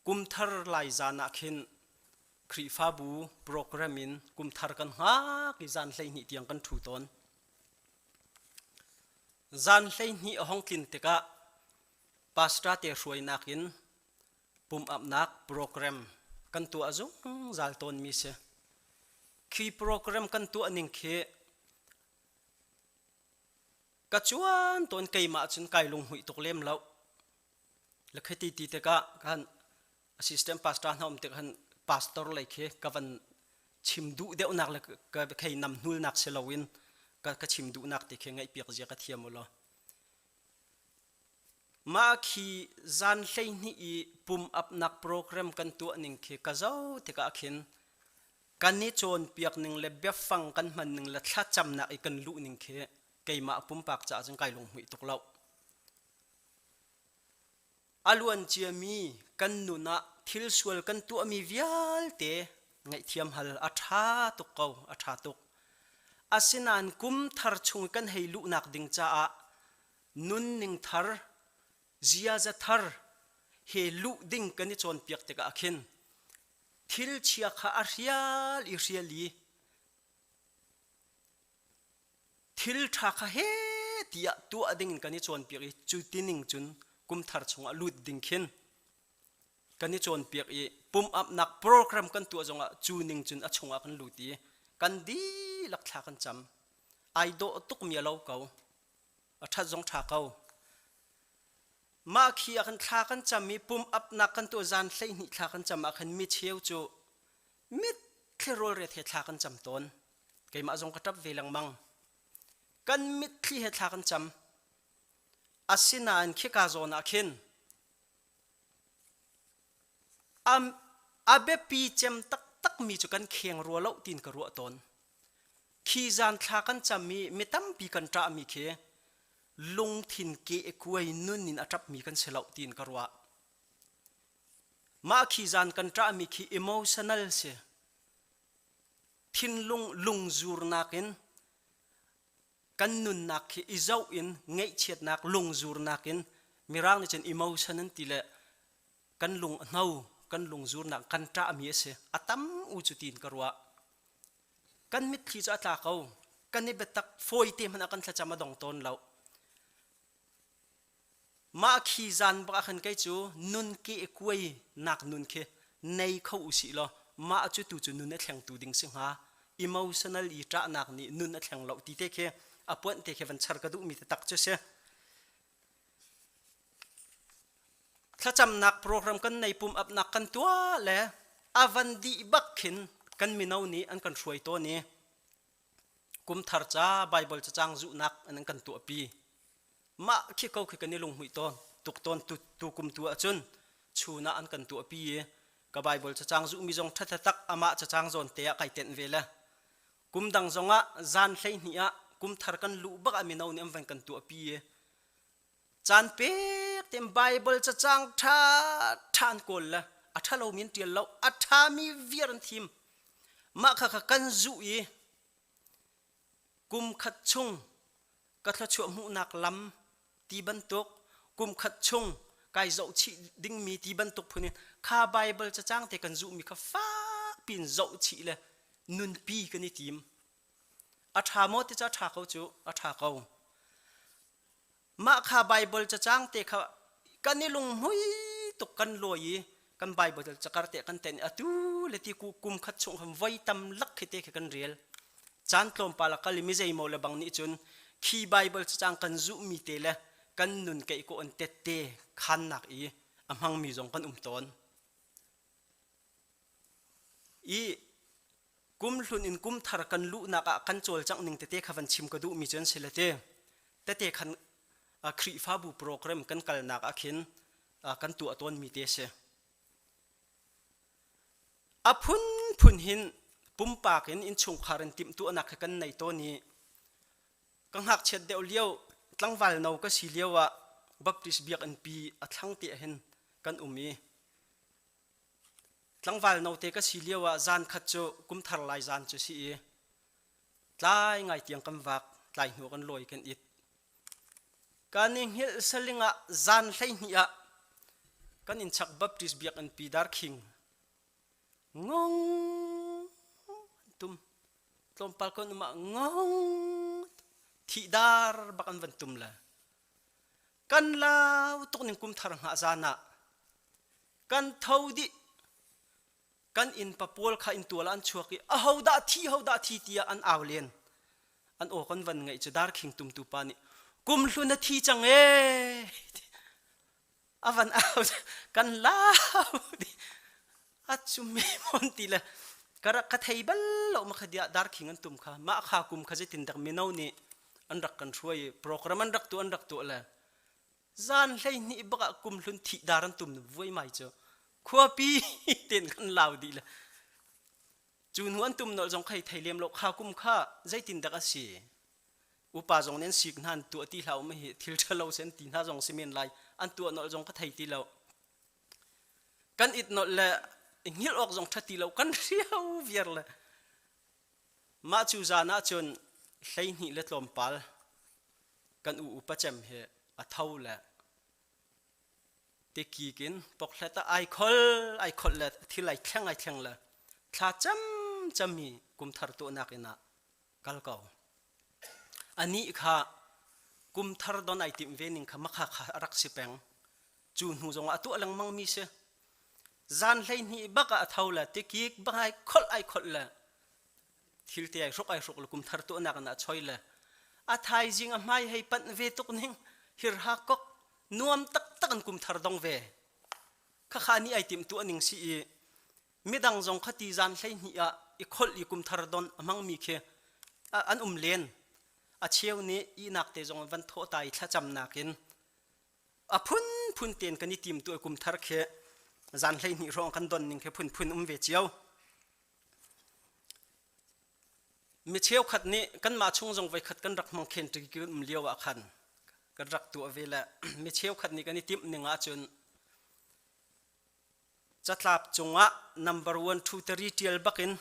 kum thar lai zan ah khin Khrihfabu program in kum thar kan hngak i zan 12 tiang kan ṭhu tawn. Zan 12 a hong tlin tikah pastor te hruainak in pumh-apnak program kan tuah zungzal tawnmi si. Khi program kan tuah ning khi ka cuan tawn keimah cun kai lunghmuih tuk lem lo. Le khiti ti tikah kan assistant pastor hna um tik han pastor lei khi ka van chim duh deuhnak le ka khei nam hnulnak si loin ka ka chim duhnak ti khi ngaihpiak zia ka thiam u law. Mah khi zan 12 i pum apnak program kan tuah ning khi ka zoh tikah khin kan i cawnpiak ning le biafang kan hman ning le thlacamnak i kan luh ning khi keimah pumpak caah cun kai lunghmuih tuk lo. A luan ciami kan nun ah thil sual kan tuahmi vialte ngaihthiam hal a ṭha tuk ko, a ṭha tuk. Asinain kum thar chung kan hei luhnak ding caah nunning thar, ziaza thar he luh ding kan i cawnpiak tikah khin thil chia kha a hrial i hrial i thil ṭha kha he tiah tuah ding in kan i cawnpiak i cu tining cun kum thar chungah lut ding khin kan i cawnpiak i pumh-apnak program kan tuah zongah cu ning cun a chungah kan lut i kan dihlak thla kan cam. Ai dawh tukmi a lo ko. A ṭhat zong ṭha ko. Mah khi ah khan thla kan cam i pum apnak kan tuah zan 12 thla kan cam ah khan mi cheu cu mitthli rawlret he thla kan cam tawn. Keimah zong ka ṭap ve lengmang. Kan mitthli he thla kan cam. Asinain khika zawn ah khin a biapi cem taktakmi cu kan kheng rua lo tiin ka ruah tawn. Khi zan thla kan cam i mi tampi kan ṭahmi khi lungthin kehkuai nun in a ṭapmi kan si lo tiin ka ruah. Mah khi zan kan ṭahmi khi emotional si. Thinlung lungzurnak in kan nunnak khi i zoh in ngaihchiatnak lungzurnak in mirang nih cun emotion an ti le kan lung a hno kan lungzurnak kan ṭahmi a si. A tam u cu tiin ka ruah. Kan mitthli cu a tla ko. Kan i biatak fawite hmanh ah kan thlacam a dong tawn lo. Mah khi zan bak ah khan kei cu nun ke kuai nak nun khi nei kho usih law mah cu tu cu nun a thlengtu ding si hnga. Emotional i ṭahnak nih nun a thleng lo ti te khi a puanh te khi van char ka duhmi taktak cu si. Thlacamnak program kan nei pum apnak kan tuah le a van dih bak khin kan mino nih an kan hruai tawn i kum thar ca Bible cacang zuhnak an kan tuahpi. Mah khi ko khi kan i lunghmuih tawn tuk tawn tu, tu kum tu ahcun chun ah an kan tuahpi i ka Bible cacang zuhmi zong ṭhatha tak amah cacang zawn te ah kai tenh ve le kum dang zongah zan 12 ah kum thar kan luh bak ah mino nih an van kan tuahpi i Caan pek tein Baibal cacang ṭha ṭha an kawl le a ṭhalomi an ṭial lo, a ṭhami viar an thim. Mah kha kha kan zuh i kum khat chung ka thluachuah hmuhnak lam ti bantuk, kum khat chung kai zohchih dingmi ti bantuk phun in kha Baibal cacang te kan zuhmi kha fakpi in zohchih le nunpi kan i tim. A ṭha maw ti cu a ṭha ko cu, a ṭha ko. Mah kha Baibal cacang te kha kan i lunghmui tuk kan lawi i kan Baibal cakar te kan ten i atu le ti kum khat chung khan voi tam lak khi te khi kan rel. Caan tlawmpal a kal i mi zeimaw le bang nih cun khi Baibal cacang kan zuhmi te le kan nun keih ko an tette khannak i a hmangmi zong kan um tawn. I kum hlun in kum thar kan luhnak ah kan cawlcangh ning tete kha van chim ka duhmi cu an si le te tete khan Khrihfabu program kan kalnak ah khin kan tuah tawnmi te si. A phunphun hin pumpak in innchungkhar in timhtuahnak kha kan nei tawn i ka ngakchiat deuh lio tlangval no ka si lio ah Baptist biakinn pi a thlang te ah hin kan um i Tlangval note ka si lio ah zan khat cu kumthar lai zan cu si i tlai ngai tiang kan vak, tlai hnu kan lawi kan it. Kan i hngilh saling ah zan 12 ah kan inn chak Baptist biakinn pi darkhing ngong tum tlawmpal kan um ah ngong thih dar bak an van tum le kan lau tuk ning kumthar hngah zan ah Kan tho dih. Kan innpa pawl kha inntual ah an chuak i ahodah thi hodah thi tiah an au len. An aw kan van ngaih cu darkhing tumtu pa nih kum hlun a thi cang ee a van au kan lau a cu me mon ti le ka rak ka thei bal lo ma kha dia darkhing an tum kha mah kha kum kha zeitin dak mino nih an rak kan hruai program an rak tu an rak tuah le Zan 12 bak ah kum hlun thih dar an tum vuaimai cu khuapi ten kan lau dih le cu hnu an tum nolh zong khai thei lem lo kha kum kha zeitin dak a si upa zong nih an sik hna an tuah ti hlah um hi thil ṭhalo si an ti hna zong si men lai an tuah nolh zong ka thei ti lo kan it nolh le hngilh awk zong ṭha ti lo kan riau viar le mah cu zan ah cun 12 le tlawmpal kan u upa cem hi a tho le tikik in pokhlet ah ai khol ai kholh le thil ai thleng ai thleng le thla cam cam i kumthar tuahnak inn ah kal ko anih kha kumthar don ai timh ve ning kha makha kha a rak si peng cu hnu zong ah a tuah lengmang mi si zan 12 bak ah a tho le tikik bak ai kholh ai kholh le Thil te ai hruk ai hruk le kum thar tuahnak in a choi le a thaizing a hmai hei panh ve tuk ning hirha kok Nuam taktak an kum thar dong ve. Khakha ni ai tim tu aning si i midang zong kha ti zan 12 ah i kholh i kum thar don a hmangmi khi an um len. A cheu nih ihnak te zong van thawh ta i thlacamnak in a phunphun tein kan i tim tu kum thar khi zan 12 hrawng kan don ning khi phunphun um ve cio. Mi cheukhat nih kanmah chung zong voikhat kan rak hmang khen ṭi kan um lio ah khan kan rak tuah ve le mi cheukhat nih kan i timh ning ahcun catlap cungah number one two three ṭial bakin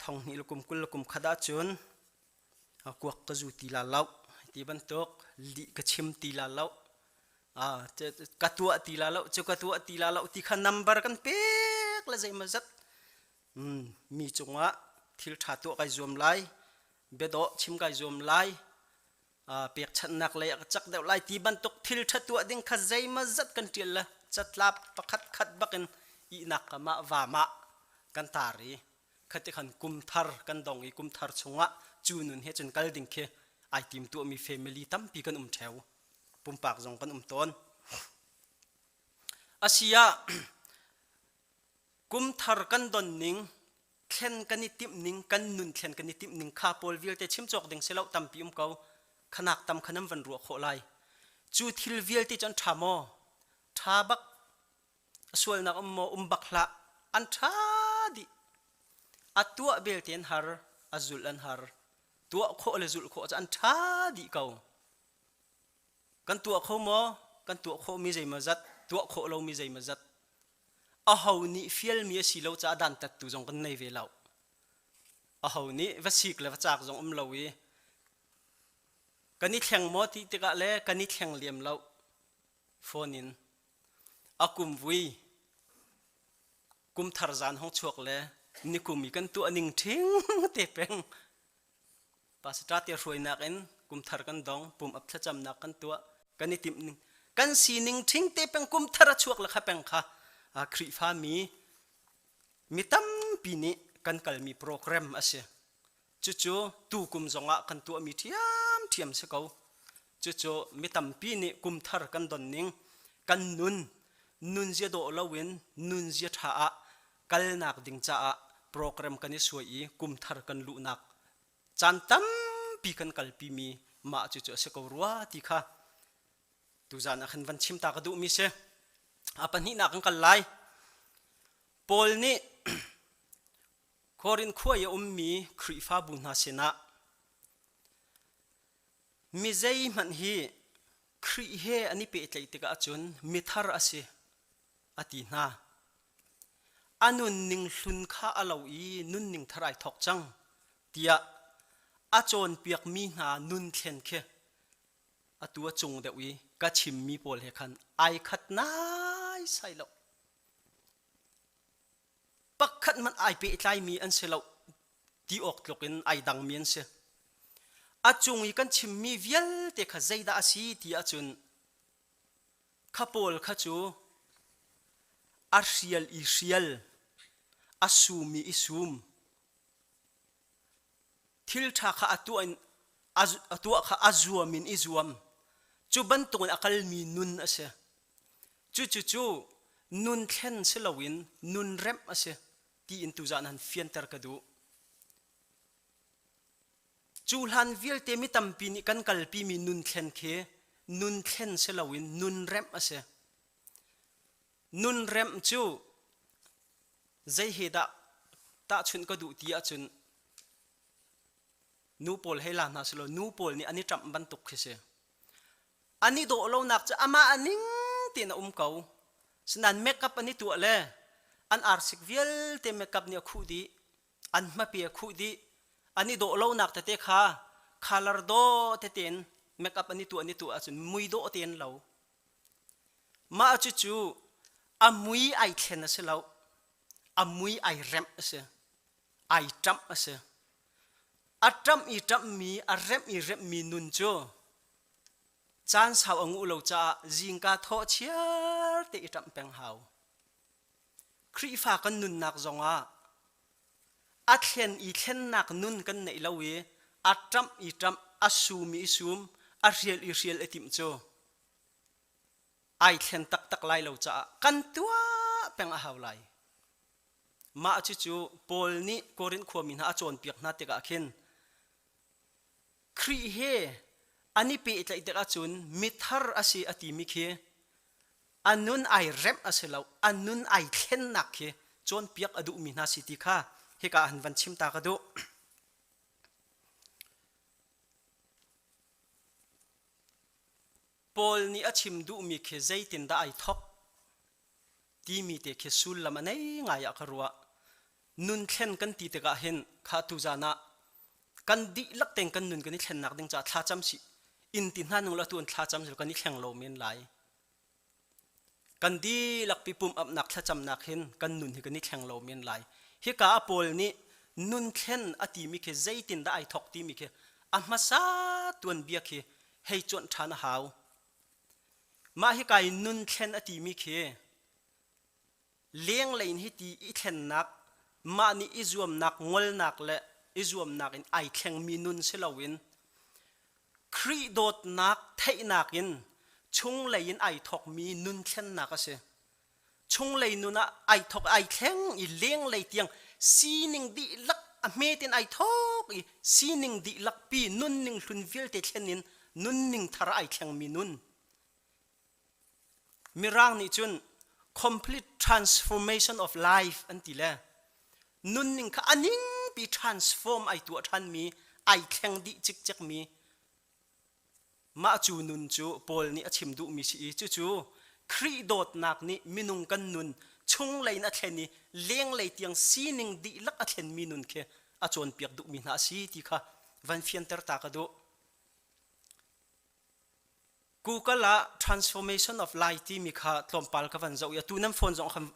thong hnih le kum 20 le kum khat ahcun kuak ka zu ti la lo ti bantuk lih ka chim ti la lo ka tuah ti la lo cu ka tuah ti la lo ti kha number kan pek le zeimaw zat Mi cungah thil ṭha tuah kai zuam lai, biadawh chim kai zuam lai, pekchanhnak lei ah ka cak deuh lai ti bantuk thil ṭha tuah ding kha zeimawzat kan ṭial le catlap pakhat khat bakin ihnak kam ah vam ah kan tar i khati khan kum thar kan dong i kum thar chungah cu nun he cun kal ding khi ai tim tuahmi family tampi kan um ṭheo pumpak zong kan um tawn. Asiah Kum thar kan don ning, thlen kan i timh ning, kan nun thlen kan i timh ning kha pawl vialte chim cawk ding si lo tampi um ko. Khanak tam kha nan van ruah khawh lai. Cu thil vialte cu an ṭha maw? Ṭha bak. A sualnak um maw? Um bak hlah. An ṭha dih. A tuah belte an har, a zulh an har. Tuah khawh le zulh khawh cu an ṭha dih ko. Kan tuah kho maw? Kan tuah khawhmi zeimawzat, tuah khawh lomi zeimawzat. Aho nih fialmi a si lo caah dantattu zong kan nei ve lo. Aho nih va sik le va caak zong um lo i kan i thleng maw ti tikah le kan i thleng liam lo. Phone in a kum vui kum thar zan hong chuak le nikum i kan tuah ning ṭhing te peng Pastor te hruainak in kum thar kan dong, pum ap thlacamnak kan tuah, kan i timh ning kan sining ṭhing te peng kum thar a chuak le kha peng kha Khrihfa mi mi tampi nih kan kalmi program a si. Cucu tu kum zongah kan tuahmi ṭhiamṭhiam si ko. Cucu mi tampi nih kum thar kan don ning, kan nun, nunzia dawh loin nunzia ṭha ah kalnak ding caah program kan i suai i kum thar kan luhnak caan tampi kan kalpimi mah cucu a si ko rua ti kha tuzan ah khan van chim ta ka duhmi si. A pahnihnak kan kal lai. Paul nih Korin khua i a ummi Khrihfabu hna sinah mi zeihmanh hi Khrih he an i pehtlaih tikah cun mithar a si a ti hna. A nunning hlun kha a lo i nunning thar ai thawk cang tiah a cawnpiakmi hna nun thlen khi atu a cung deuh i ka chimmi pawl he khan ai khat naisai lo. Pakhat hmanh ai pehtlaimi an si lo ti awk tluk in ai dangmi an si. A cung i kan chimmi vialte kha zeidah a si ti ahcun Kha pawl kha cu a hrial i hrial, a sum i i sum. Thil ṭha kha a tuah in a tuah kha a zuam in i zuam. Cu bantukin a kalmi nun a si. Cucu nun thlen si loin nun remh a si tiin tuzaan han fianter ka duh. Cu hlan vialte mi tampi nih kan kalpimi nun thlen khi nun thlen si loin nun remh a si. Nun remh cu zei he dah tahchunh ka duh ti ahcun nu pawl hei la hna selaw nu pawl nih an i ṭamh bantuk khi si. An i dawh lonak cu amah a ning tein a um ko. Sinain makeup an i tuah le an arsik vialte makeup nih a khuh dih. An hmape a khuh dih. An i dawh lonak tete kha color dawh tete in makeup an i tuah an i tuah ahcun mui dawh tein lo. Mah cucu a mui ai thlen a si lo. A mui ai remh a si. Ai ṭamh a si. A ṭamh i ṭamhmi, a remh i remhmi nun cu caan sau a nguh lo caah zingka thawh chiar te i ṭamh peng hau. Khrihfa kan nunnak zongah a thlen i thlennak nun kan neih lo i a ṭamh i ṭamh, a sum i sum, a hrial i hrial i timh cu. Ai thlen taktak lai lo caah kan tuah peng a hau lai. Mah cucu Paul nih Korinth khuami hna a cawnpiak hna tikah khin Khrih he an i pehtlaih tikah cun mithar a si a timi khi a nun ai remh a si lo, a nun ai thlennak khi cawnpiak a duhmi hna si ti kha hika ah han van chim ta ka duh. Paul nih a chim duhmi khi zeitindah ai thawk timi te khi sullam a nei ngai ah ka ruah. Nun thlen kan ti tikah hin kha tuzan ah kan dihlak tein kan nun kan i thlennak ding caah thlacam si in ti hna nung la tu an thlacam si kan i thleng lo men lai. Kan dihlak pi pum apnak thlacamnak hin kan nun hi kan i thleng lo men lai. Hika ah Paul nih nun thlen a timi khi zeitindah ai thawk timi khi a hmasa tuanbia khi hei cuanh ṭhan a hau. Mah hika i nun thlen a timi khi lenglei in hiti i thlennak mah nih i zuamnak ngolnak le i zuamnak in ai thlengmi nun si loin Khrih dawtnak theihnak in chunglei in ai thawkmi nun thlennak a si. Chunglei nun ah ai thawk ai thleng i lenglei tiang sining dihlak a hmet in ai thawk i sining dihlak pi nunning hlun vialte thlen in nunning thar ai thlengmi nun. Mirang nih cun complete transformation of life an ti le nunning kha a ningpi transform ai tuah ṭhanmi ai thleng dih cikcekmi mah cu nun cu Paul nih a chim duhmi si i cucu Khrih dawtnak nih minung kan nun chunglei in a thlen i lenglei tiang sining dihlak a thlenmi nun khi a cawnpiak duhmi hna a si ti kha van fianter ta ka duh. Google ah transformation of life timi kha tlawmpal ka van zoh i atu nan phone zong khan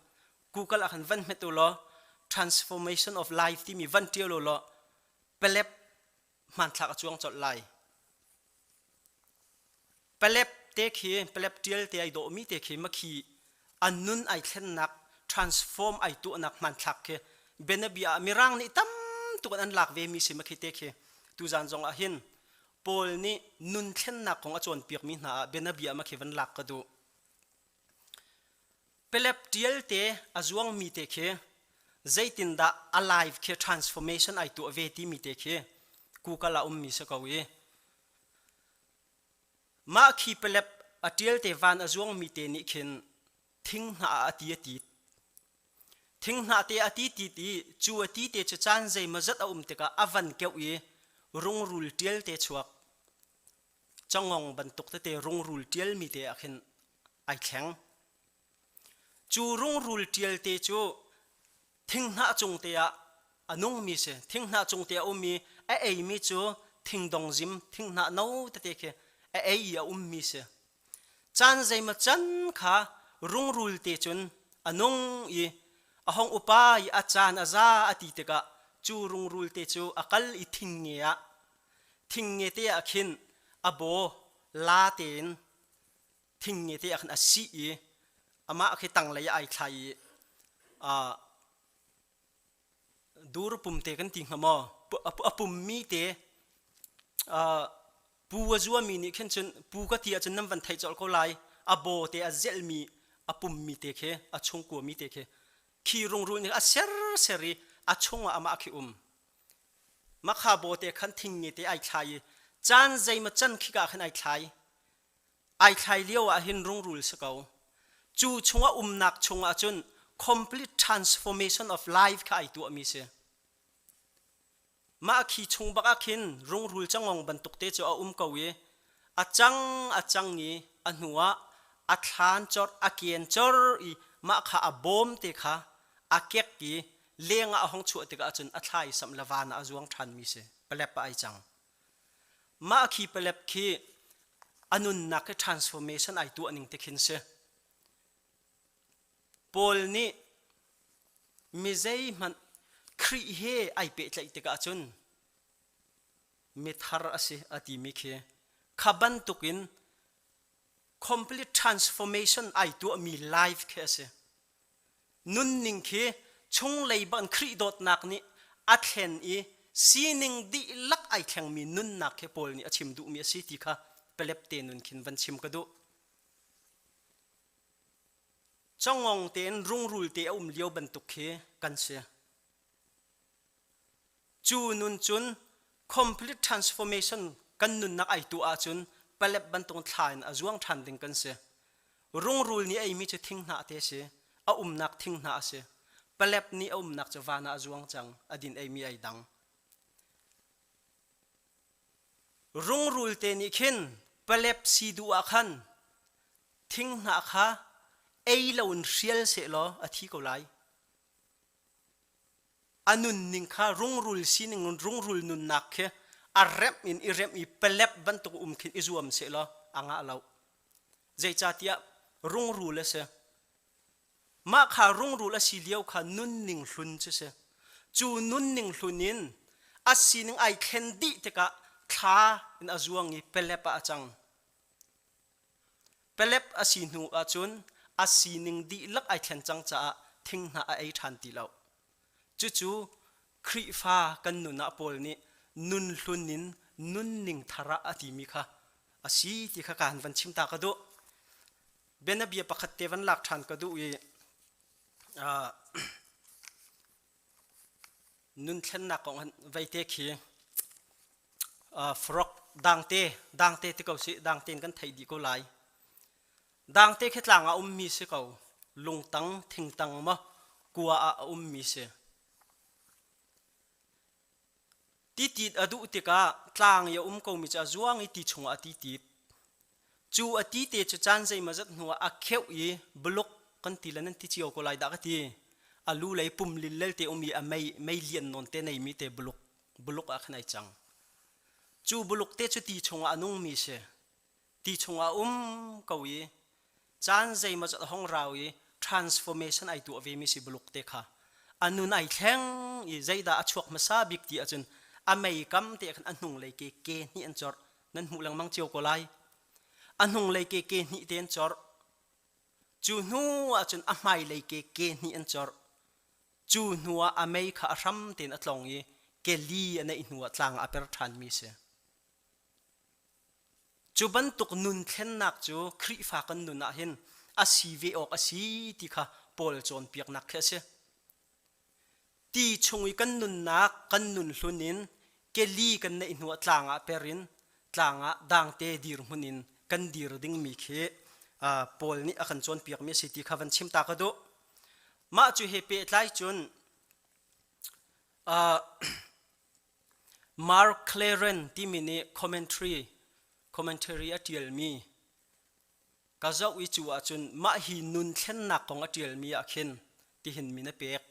Google ah khan van hmet u law transformation of life timi van ṭial u law pelep hmanthlak a cuang colh lai. Pelep te khi pelep ṭial te ai dawhmi te khi makhi an nun ai thlennak transform ai tuahnak hmanthlak khi bianabia ah mirang nih tam tuk an lak ve mi si makhi te khi tuzan zong ah hin Paul nih nun thlennak kong a cawnpiakmi hna ah bianabia ma khi van lak ka duh. Pelep ṭial te a zuangmi te khi zeitindah a life khi transformation ai tuah ve timi te khi Google ah ummi si ko i mah khi pelep a ṭial te van a zuangmi te nih khin thing hna ah a ti a tit Thinghnah te a ti tit i cu a ti te cu caan zeimawzat a um tikah a van keuh i rungrul ṭial te chuak. Cangong bantuk tete rungrul ṭialmi te ah khin ai thleng. Cu rungrul ṭial te cu thinghnah cung te ah a nungmi si. Thinghnah cung te a um i a eimi cu thingdongzim, thinghnah no tete khi a ei i a ummi si. Caan zeimaw can kha rungrul te cun a nung i a hung upa i a caan a za a ti tikah cu rungrul te cu a kal i thingnge ah thingnge te ah khin a baw la tein thingnge te ah khin a sih i amah khi tanglei ah ai thlai i dur pum te kan ti hnga maw a pummi te pu a zuami nih khin cun pu ka ti ahcun nan van theih colh ko lai a baw te a zelhmi a pummi te khi a chungkuami te khi khi rungrul nih a serser i a chungah amah khi um makha baw te khan thingnge te ai thlai i caan zeimaw can khika khan ai thlai ai thlai lio ah hin rungrul si ko cu chungah umnak chungah cun complete transformation of life kha ai tuahmi si Mah khi chung bak ah khin rungrul cangong bantuk te cu a um ko i a cang a cang i a hnu ah a thlan cor a kian cor i mah kha a bawm te kha a kek i leng ah a hong chuah tikah cun a thla i samh le van ah a zuang ṭhanmi si palep ah ai cang. Mah khi palep khi a nunnak khi transformation ai tuah ning te khin si. Paul nih mi zeihmanh Khrih he ai pehtlaih tikah cun mithar a si a timi khi kha bantukin complete transformation ai tuahmi life khi a si. Nunning khi chunglei bang Khrih dawtnak nih a thlen i sining dihlak ai thlengmi nunnak khi Paul nih a chim duhmi a si ti kha pelep te nun khin van chim ka duh. Congong tein rungrul te a um lio bantuk khi kan si. Cu nun cun complete transformation kan nunnak ai tuah ahcun palep bantuk thla in a zuang ṭhan ding kan si. Rungrul nih a eimi cu thinghnah te a si. A umnak thinghnah a si. Palep nih a umnak cu van ah a zuang cang. A din eimi ai dang. Rungrul te nih khin palep si duh ah khan thinghnah kha ei loin hrial sehlaw a thi ko lai. A nunning kha rungrul sining in rungrul nunnak khi a remh in i remh i palep bantuk um khin i zuam sehlaw a ngah lo. Zeicahtiah rungrul a si. Mah kha rungrul a si lio kha nunning hlun cu si. Cu nunning hlun in a sining ai thlen dih tikah thla in a zuang i pelep ah a cang. Pelep a si hnu ahcun a sining dihlak ai thlen cang caah thinghnah a ei ṭhan ti lo. Cucu Khrihfa kan nun ah Paul nih nun hlun in nunning thar ah a timi kha a si ti kha ka han van chim ta ka duh. Bianabia pakhat te van lak ṭhan ka duh i uh, nun thlennak kong han veite khi uh, frog dangte dangte ti ko si dangte in kan theih dih ko lai. Dangte khi tlang ah ummi si ko lungtang thingtang maw kua ah a ummi si. Titit a duh tikah tlang i a um komi cu a zuang i ti chungah a titit. Cu a ti te cu caan zeimawzat hnuah a kheuh i buluk kan ti le nan ti cio ko lai dah ka ti. A lu lei pum lillel te um i a mei mei lian nawn te neimi te buluk buluk ah khan ai cang. Cu buluk te cu ti chungah a nungmi si. Ti chungah a um ko i caan zeimawzat a hong rau i transformation ai tuah vemi si buluk te kha a nun ai thleng i zeidah a chuak hmasa bik ti ahcun a mei kam te khan a hnung lei ke ke hnih an corh nan hmuh lengmang cio ko lai a hnung lei ke ke hnih te an corh cu hnu ahcun a hmai lei ke ke hnih an corh cu hnu ah a mei kha a hram tein a tlong i ke li a neih hnu ah tlang a per ṭhan mi si Cu bantuk nun thlennak cu Khrihfa kan nun ah hin a si ve awk a si ti kha Paul cawnpiaknak khi a si. Ti chung i kan nunnak kan nun hlun in keli kan neih hnu ah tlang ah per in tlang ah dangte dirhmun in kan dir dingmi khi Paul nih a kan cawnpiakmi a si ti kha van chim ta ka duh. Mah cu he pehtlai cun Mark Claren timi nih commentary commentary a ṭialmi ka zoh i cu ahcun mah hi nun thlennak kong a ṭialmi ah khin tihin min a pek.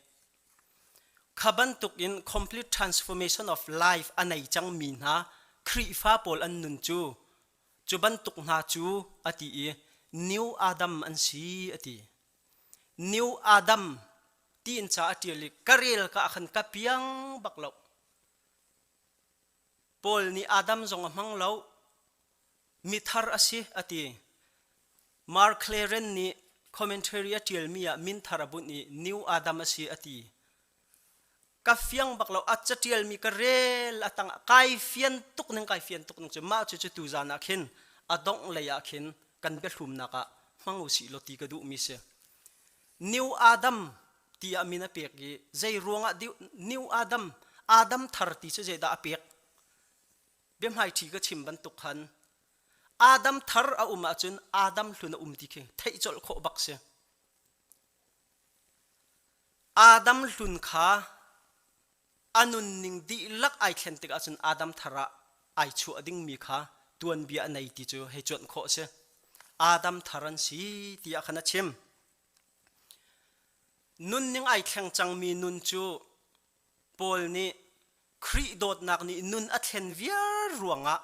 Kha bantuk in complete transformation of life a nei cangmi hna Khrihfa pawl an nun cu cu bantuk hna cu a ti i New Adam an si a ti. New Adam tiin ca a ṭial i ka rel ka ah khan ka piang bak lo. Paul nih Adam zong a hmang lo. Mithar a si a ti. Mark Claren nih commentary a ṭialmi ah min thar a bunh i New Adam a si a ti. Ka fiang bak lo a caṭialmi ka rel a tang kai fian tuk ning kai fian tuk ning cu mah cu cu tuzan ah khin a dongh lei ah khin kan biahlumnak ah hmang usih law ti ka duhmi si. New Adam tiah min a pek i zei ruangah New Adam Adam thar ti cu zeidah a pek biahmaiṭhi ka chim bantuk khan Adam thar a um ahcun Adam hlun a um ti khi theih colh khawh bak si. Adam hlun kha a nunning dihlak ai thlen tik ahcun Adam thar ah ai chuah dingmi kha tuanbia a nei ti cu hei cuanh khawh a si. Adam thar an si tiah khan a chim. Nunning ai thleng cangmi nun cu Paul nih Khrih dawtnak nih nun a thlen viar ruangah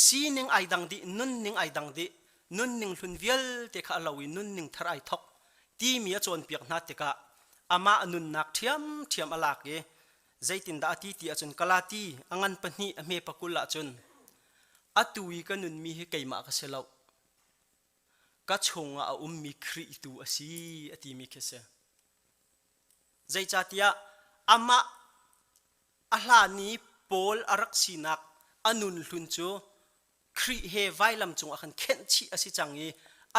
sining ai dang dih, nunning ai dang dih, nunning hlun vialte kha a lo i nunning thar ai thok timi a cawnpiak hna tikah amah nunnak ṭhiamṭhiam a lak i zeitindah a ti ti ahcun Galati a ngan pahnih a hme pakul ahcun atu i ka nunmi hi keimah ka si lo ka chungah a ummi Khrih tu a si a timi khi a si. Zeicahtiah amah a hlan i Paul a rak sinak a nun hlun cu Khrih he vailam cungah khan khenh chih a si cang i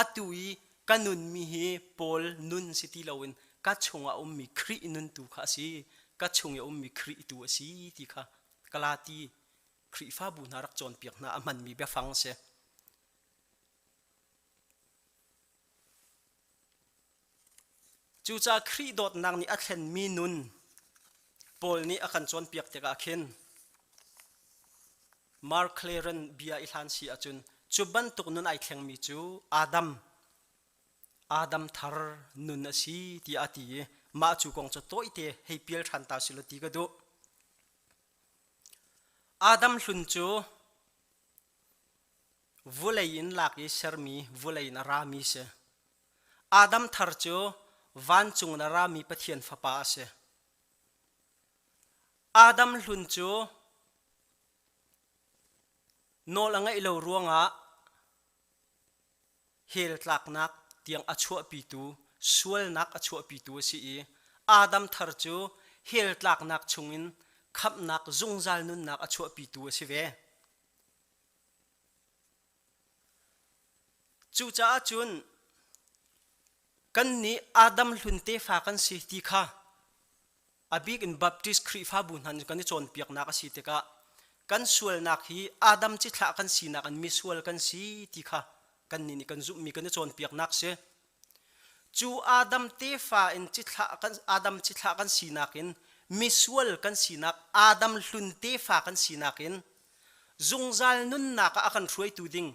atu i Ka nunmi hi Paul nun si ti loin ka chungah a ummi Khrih nun tu kha a si. Ka chung i a ummi Khrih tu a si ti kha Galati Khrihfabu hna rak cawnpiak hna a hmanmi biafang a si. Cucaah Khrih dawtnak nih a thlenmi nun Paul nih a kan cawnpiak tikah khin Mark Claren bia i hlan si ahcun cu bantuk nun ai thlengmi cu Adam Adam thar nun a si tiah a ti i mah cu kong cu tawite hei pial ṭhan ta silo ti ka duh. Adam hlun cu vulei in lak i sermi vulei in a rami si. Adam thar cu vancung in a rami Pathian fapa a si. Adam hlun cu nawl a ngeih lo ruangah hell tlaknak tiang a chuahpitu sualnak a chuahpitu a si i Adam thar cu hell tlaknak chungin khamhnak zungzal nunnak a chuahpitu a si ve. Cucaah cun kannih Adam hlun tefa kan si ti kha a bik in Baptist Khrihfabu hna nih kan i cawnpiaknak a si tikah kan sualnak hi Adam cithlah kan sinak in misual kan si ti kha kannih nih kan zumhmi kan i cawnpiaknak si. Cu Adam tefa in cithlah kan Adam cithlah kan sinak in misual kan sinak Adam hlun tefa kan sinak in zungzal nunnak ah a kan hruaitu ding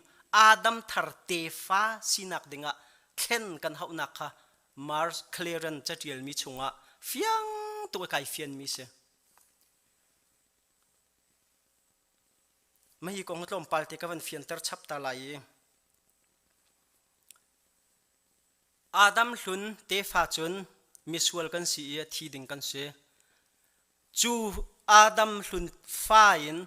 Adam thar tefa sinak dingah thlen kan hauhnak kha Mars Clearance caṭialmi chungah fiang tuk i kai fianmi si. Mah hi kong tlawmpal te ka van fianter chap ta lai i Adam hlun tefa cun misual kan si i a thi ding kan si. Cu Adam hlun fa in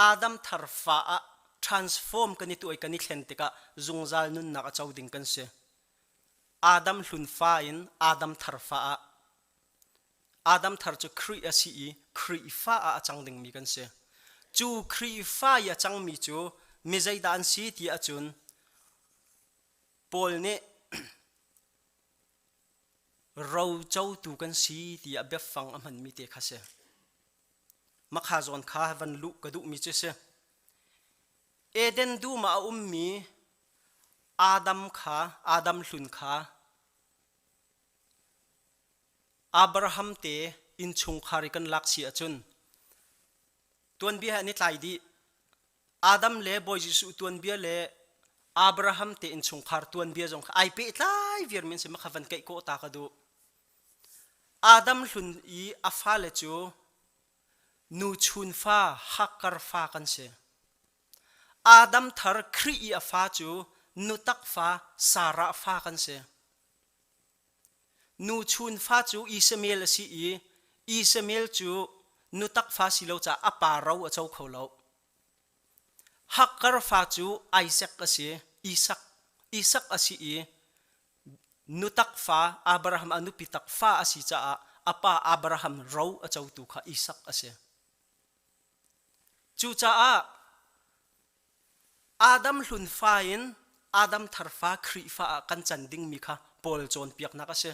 Adam thar fa ah transform kan i tuah i kan i thlen tikah zungzal nunnak a co ding kan si. Adam hlun fa in Adam thar fa ah Adam thar cu Khrih a si i Khrihfa ah a cang dingmi kan si. Cu Khrihfa i a cangmi cu mi zeidah an si ti ahcun Paul nih rocotu kan si tiah biafang a hmanmi te kha si. Makha zawn kha van luh ka duhmi cu si. Eden dum ah a ummi Adam kha Adam hlun kha Abraham te innchungkhar i kan lak si ahcun tuanbia he an i tlai dih. Adam le Bawi Jesuh tuanbia le Abraham te innchungkhar tuanbia zong kha ai pehtlai viar min si ma kha van keih kawh ta ka duh. Adam hlun i a fale cu nu chun fa hakkar fa kan si. Adam thar Khrih i a fa cu nutak fa Sarah fa kan si. Nu chun fa cu Ishmael a si i Ishmael cu nutak fa si lo caah a pa ro a co kho lo. Hakkar fa cu Isaac a si, Isak, Isak a si i nutak fa Abraham a nupi tak fa a si caah a pa Abraham ro a cotu kha Isak a si. Cucaah Adam hlun fa in Adam thar fa Khrihfa ah kan can dingmi kha Paul cawnpiaknak a si.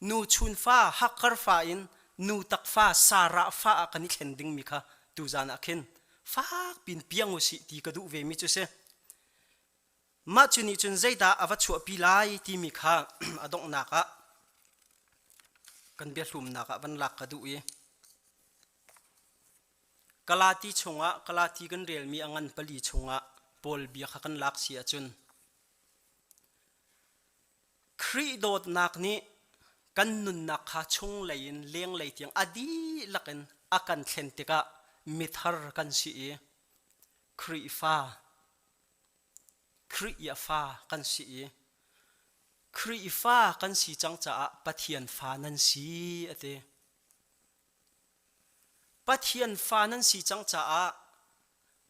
Nu chun fa Hakkar fa in nu tak fa Sarah fa ah kan i thlen dingmi kha tuzan ah khin fak pin piang u sih ti ka duh vemi cu si. Mah cu nih cun zeidah a va chuahpi lai timi kha a donghnak ah kan biahlumnak ah van lak ka duh i Galati chungah Galati kan relmi a ngan pali chungah Paul bia kha kan lak si ahcun Khrih dawtnak nih kan nunnak kha chunglei in lenglei tiang a dihlak in a kan thlen tikah mithar kan si i Khrihfa Khrih i a fa kan si i Khrihfa kan si cang caah Pathian fa nan si a ti. Pathian fa nan si cang caah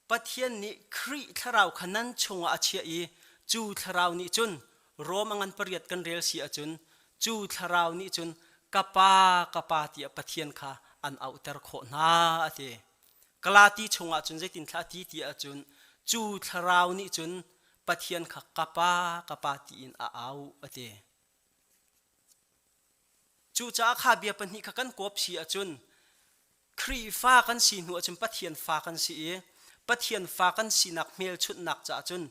Pathian nih Khrih thlarau kha nan chungah a chiah i cu thlarau nih cun Rom a ngan pariat kan rel si ahcun cu thlarau nih cun ka pa ka pa tiah Pathian kha an auhter khawh hna a ti. Galati chungah cun zeitin thla a ti ti ahcun cu thlarau nih cun Pathian kha ka pa ka pa tiin a au a ti. Cucaah kha bia pahnih kha kan kawp si ahcun Khrihfa kan si hnu ahcun Pathian fa kan si i Pathian fa kan sinak hmelchunhnak caah cun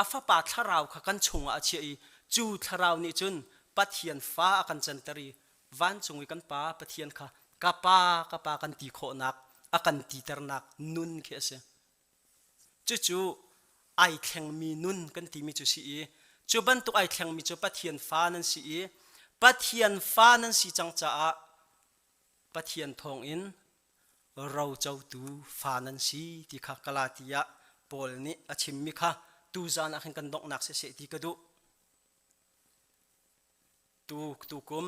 a fapa thlarau kha kan chungah a chiah i cu thlarau nih cun Pathian fa a kan canter i vancung i kan Pa Pathian kha ka Pa ka Pa kan ti khawhnak a kan titernak nun khi a si. Cucu ai thlengmi nun kan timi cu si i cu bantuk ai thlengmi cu Pathian fa nan si i Pathian fa nan si cang caah Pathian thawngin rocotu fa nan si ti kha Galatia Paul nih a chimmi kha tuzan ah khin kan donghnak siseh ti ka duh. Tu tukum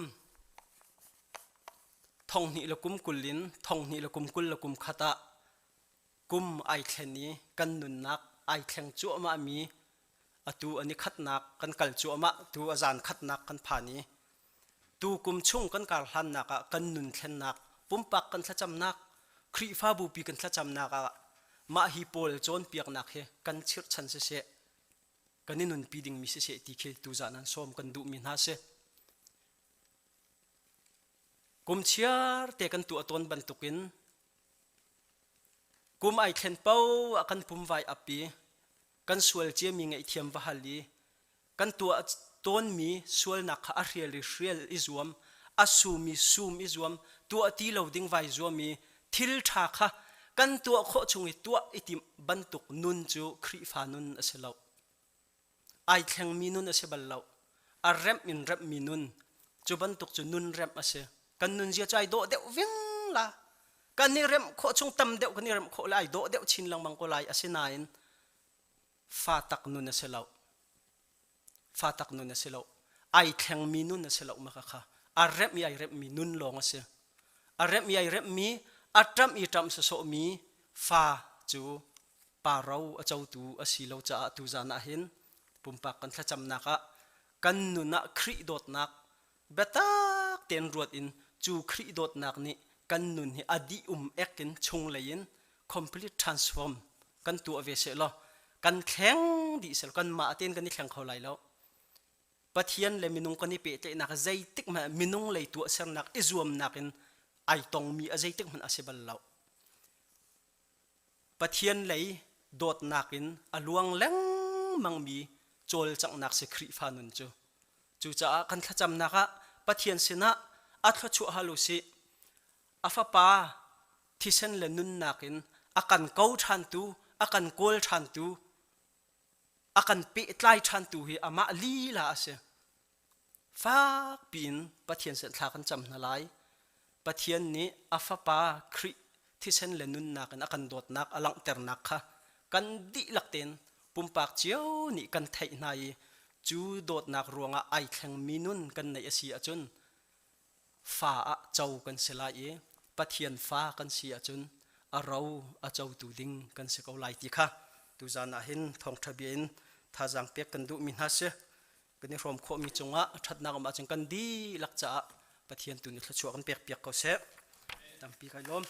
thonghnih le kum kul in thonghnih le kum kul le kum khat ah kum ai thlen i kan nunnak ai thleng cuahmah mi atu an i khatnak kan kal cuahmah tu a zan khatnak kan phan i tu kum chung kan kar hlannak ah kan nun thlennak pumpak kan thlacamnak Khrihfabu pi kan thlacamnak ah mah hi pawl cawnpiaknak hi kan chirhchan siseh kan i nunpi dingmi siseh ti khi tuzan an sawm kan duhmi hna si. Kum chiar te kan tuah tawn bantukin kum ai thlen po ah kan pum vai ap i kan sual ciami ngaihthiam va hal i kan tuah tawnmi sualnak kha a hrial i hrial i zuam a sum i sum i zuam tuah ti lo ding vai zuam i thil ṭha kha kan tuah khawh chung i tuah i timh bantuk nun cu Khrihfa nun a si lo. Ai thlengmi nun a si bal lo. A remh in remhmi nun cu bantuk cu nun remh a si. Kan nunzia cu ai dawh deuh ving la. Kan i remh khawh chung tam deuh kan i remh khawh le ai dawh deuh chin lengmang ko lai. Asinain fa tak nun a si lo. Fa tak nun a si lo. Ai thlengmi nun a si lo maka kha. A remh i ai remhmi nun lawng a si. A remh i ai remhmi, a ṭamh i ṭamh sawsawhmi fa cu pa ro a cotu a si lo caah tuzan ah hin pumpak kan thlacamnak ah kan nun ah Khrih dawtnak biatak tein ruat in cu Khrih dawtnak nih kan nun hi a dih um ek in chunglei in complete transform kan tuah ve seh law kan thleng dih seh law kanmah tein kan i thleng kho lai lo. Pathian le minung kan i pehtlaihnak zeitik hmanh minung lei tuahsernak i zuamnak in ai tongmi a zeitik hmanh a si bal lo. Pathian lei dawtnak in a luang lengmangmi cawlcanghnak si Khrihfa nun cu. Cucaah kan thlacamnak ah Pathian sinah a thluachuah hal u sih. A fapa thisen le nunnak in a kan ko ṭhantu, a kan kawl ṭhantu, a kan pehtlai ṭhantu hi amah lila a si. Fakpi in Pathian sin thla kan cam hna lai. Pathian nih a fapa Khrih thisen le nunnak in a kan dawtnak a langhternak kha kan dihlak tein pumpak cio nih kan theih hna i cu dawtnak ruangah ai thlengmi nun kan neih a si ahcun fa ah co kan si lai i Pathian fa kan si ahcun a ro a cotu ding kan si ko lai ti kha tuzan ah hin thawngṭha bia in thazaang pek kan duhmi hna si. Kan i hrawm khawhmi cungah ṭhatnak um ahcun kan dihlak caah Pathian tu nih thluachuah kan pekpiak ko seh. Tampi kai lawm.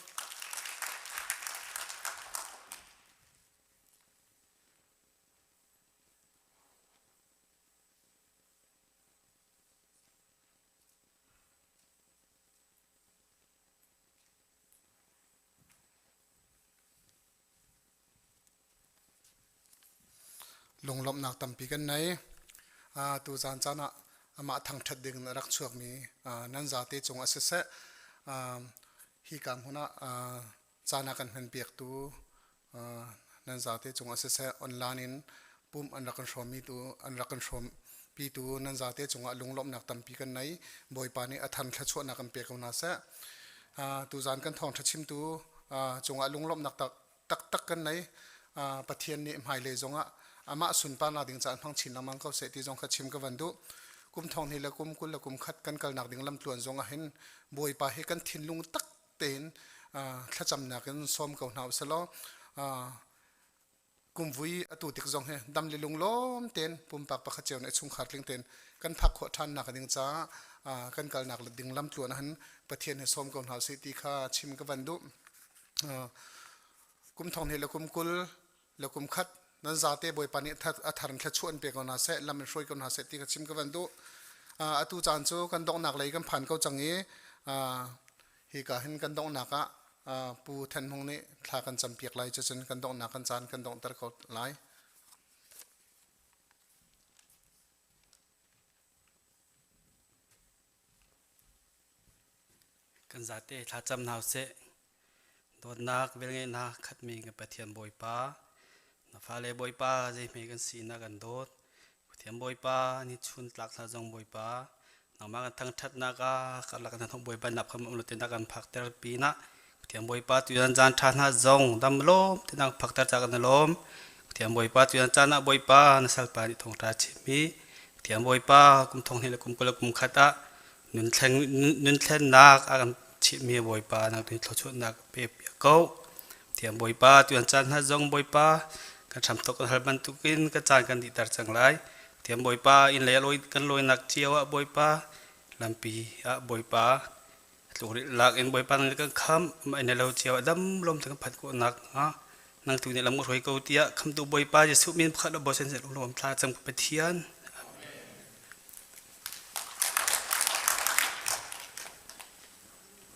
Lunglawmhnak tampi kan nei. Tu zan caan ah amah thangṭhat ding in a rak chuakmi nan zate cung ah siseh, hi ka hmun ah caan a kan hmanpiaktu nan zate cung ah siseh, online in pumh an rak kan hrawmmi tu an rak kan hrawmpitu nan zate cungah lunglawmhnak tampi kan nei. Bawipa nih a than thluachuahnak kan pe ko hna seh. Tuzan kan thawngṭha chimtu cungah lunglawmhnak tak taktak kan nei. Pathian nih hmailei zongah amah sunparnak ding caah hmang chin lengmang ko seh ti zong kha chim ka van duh. Kum thong hnih le kum 20 le kum khat kan kalnak ding lamtluan zong ah hin Bawipa hi kan thinlung tak tein thlacamnak in sawm ko hna usih law kumvui atu tik zong hi dam le lunglawm tein pumpak pakhat cio nih chungkhar tling tein kan phak khawh ṭhan nak ding caah kan kalnak ding lamtluan ah hin Pathian he sawm ko hna usih ti kha chim ka van duh. Kum thong hnih le kum 20 le kum khat. Nan zate Bawipa nih a thar in thluachuah in pe ko hna seh, lam in hruai ko hna seh ti ka chim ka van duh. Atu caan cu kan donghnak lei kan phan ko cang i hika hin kan donghnak ah Pu Then Hmung nih thla kan campiak lai cucun kan donghnak kan caan kan donghter ko lai. Kan zate thlacam hna usih. Dawtnak velngeihnak khatmi kan Pathian Bawipa, na fale Bawipa zeihme kan si na kan dawt. Pathian Bawipa, ni chun tlak thla zong Bawipa, nangmah kan thangṭhatnak ah karlak kan thong Bawipa nap kham um lo te na kan phakter pinah Pathian Bawipa tuyan caan ṭha hna zong dam lawm te na phakter ca kan lawm. Pathian Bawipa tuyan caan ah Bawipa na salpa nih thawngṭha chimmi Pathian Bawipa kum thong hnih le kum 20 le kum khat ah nunthlennak a kan chimhmi Bawipa nang tu thluachuahnak pe piak ko. Thiang Bawipa tuan caan hna zong Bawipa kan hramthok kan hal bantukin ka caan kan dihter cang lai. Thiang Bawipa inn lei kan lawinak cio ah Bawipa lampi ah Bawipa tluk lak in Bawipa nang kan kham ma in lo cio ah dam lom te kan phat khawhnak hnga nang tu nih lam ka hruai ko tiah khamtu Bawipa Jesuh min pakhat lo bosen lom thla cam Pathian.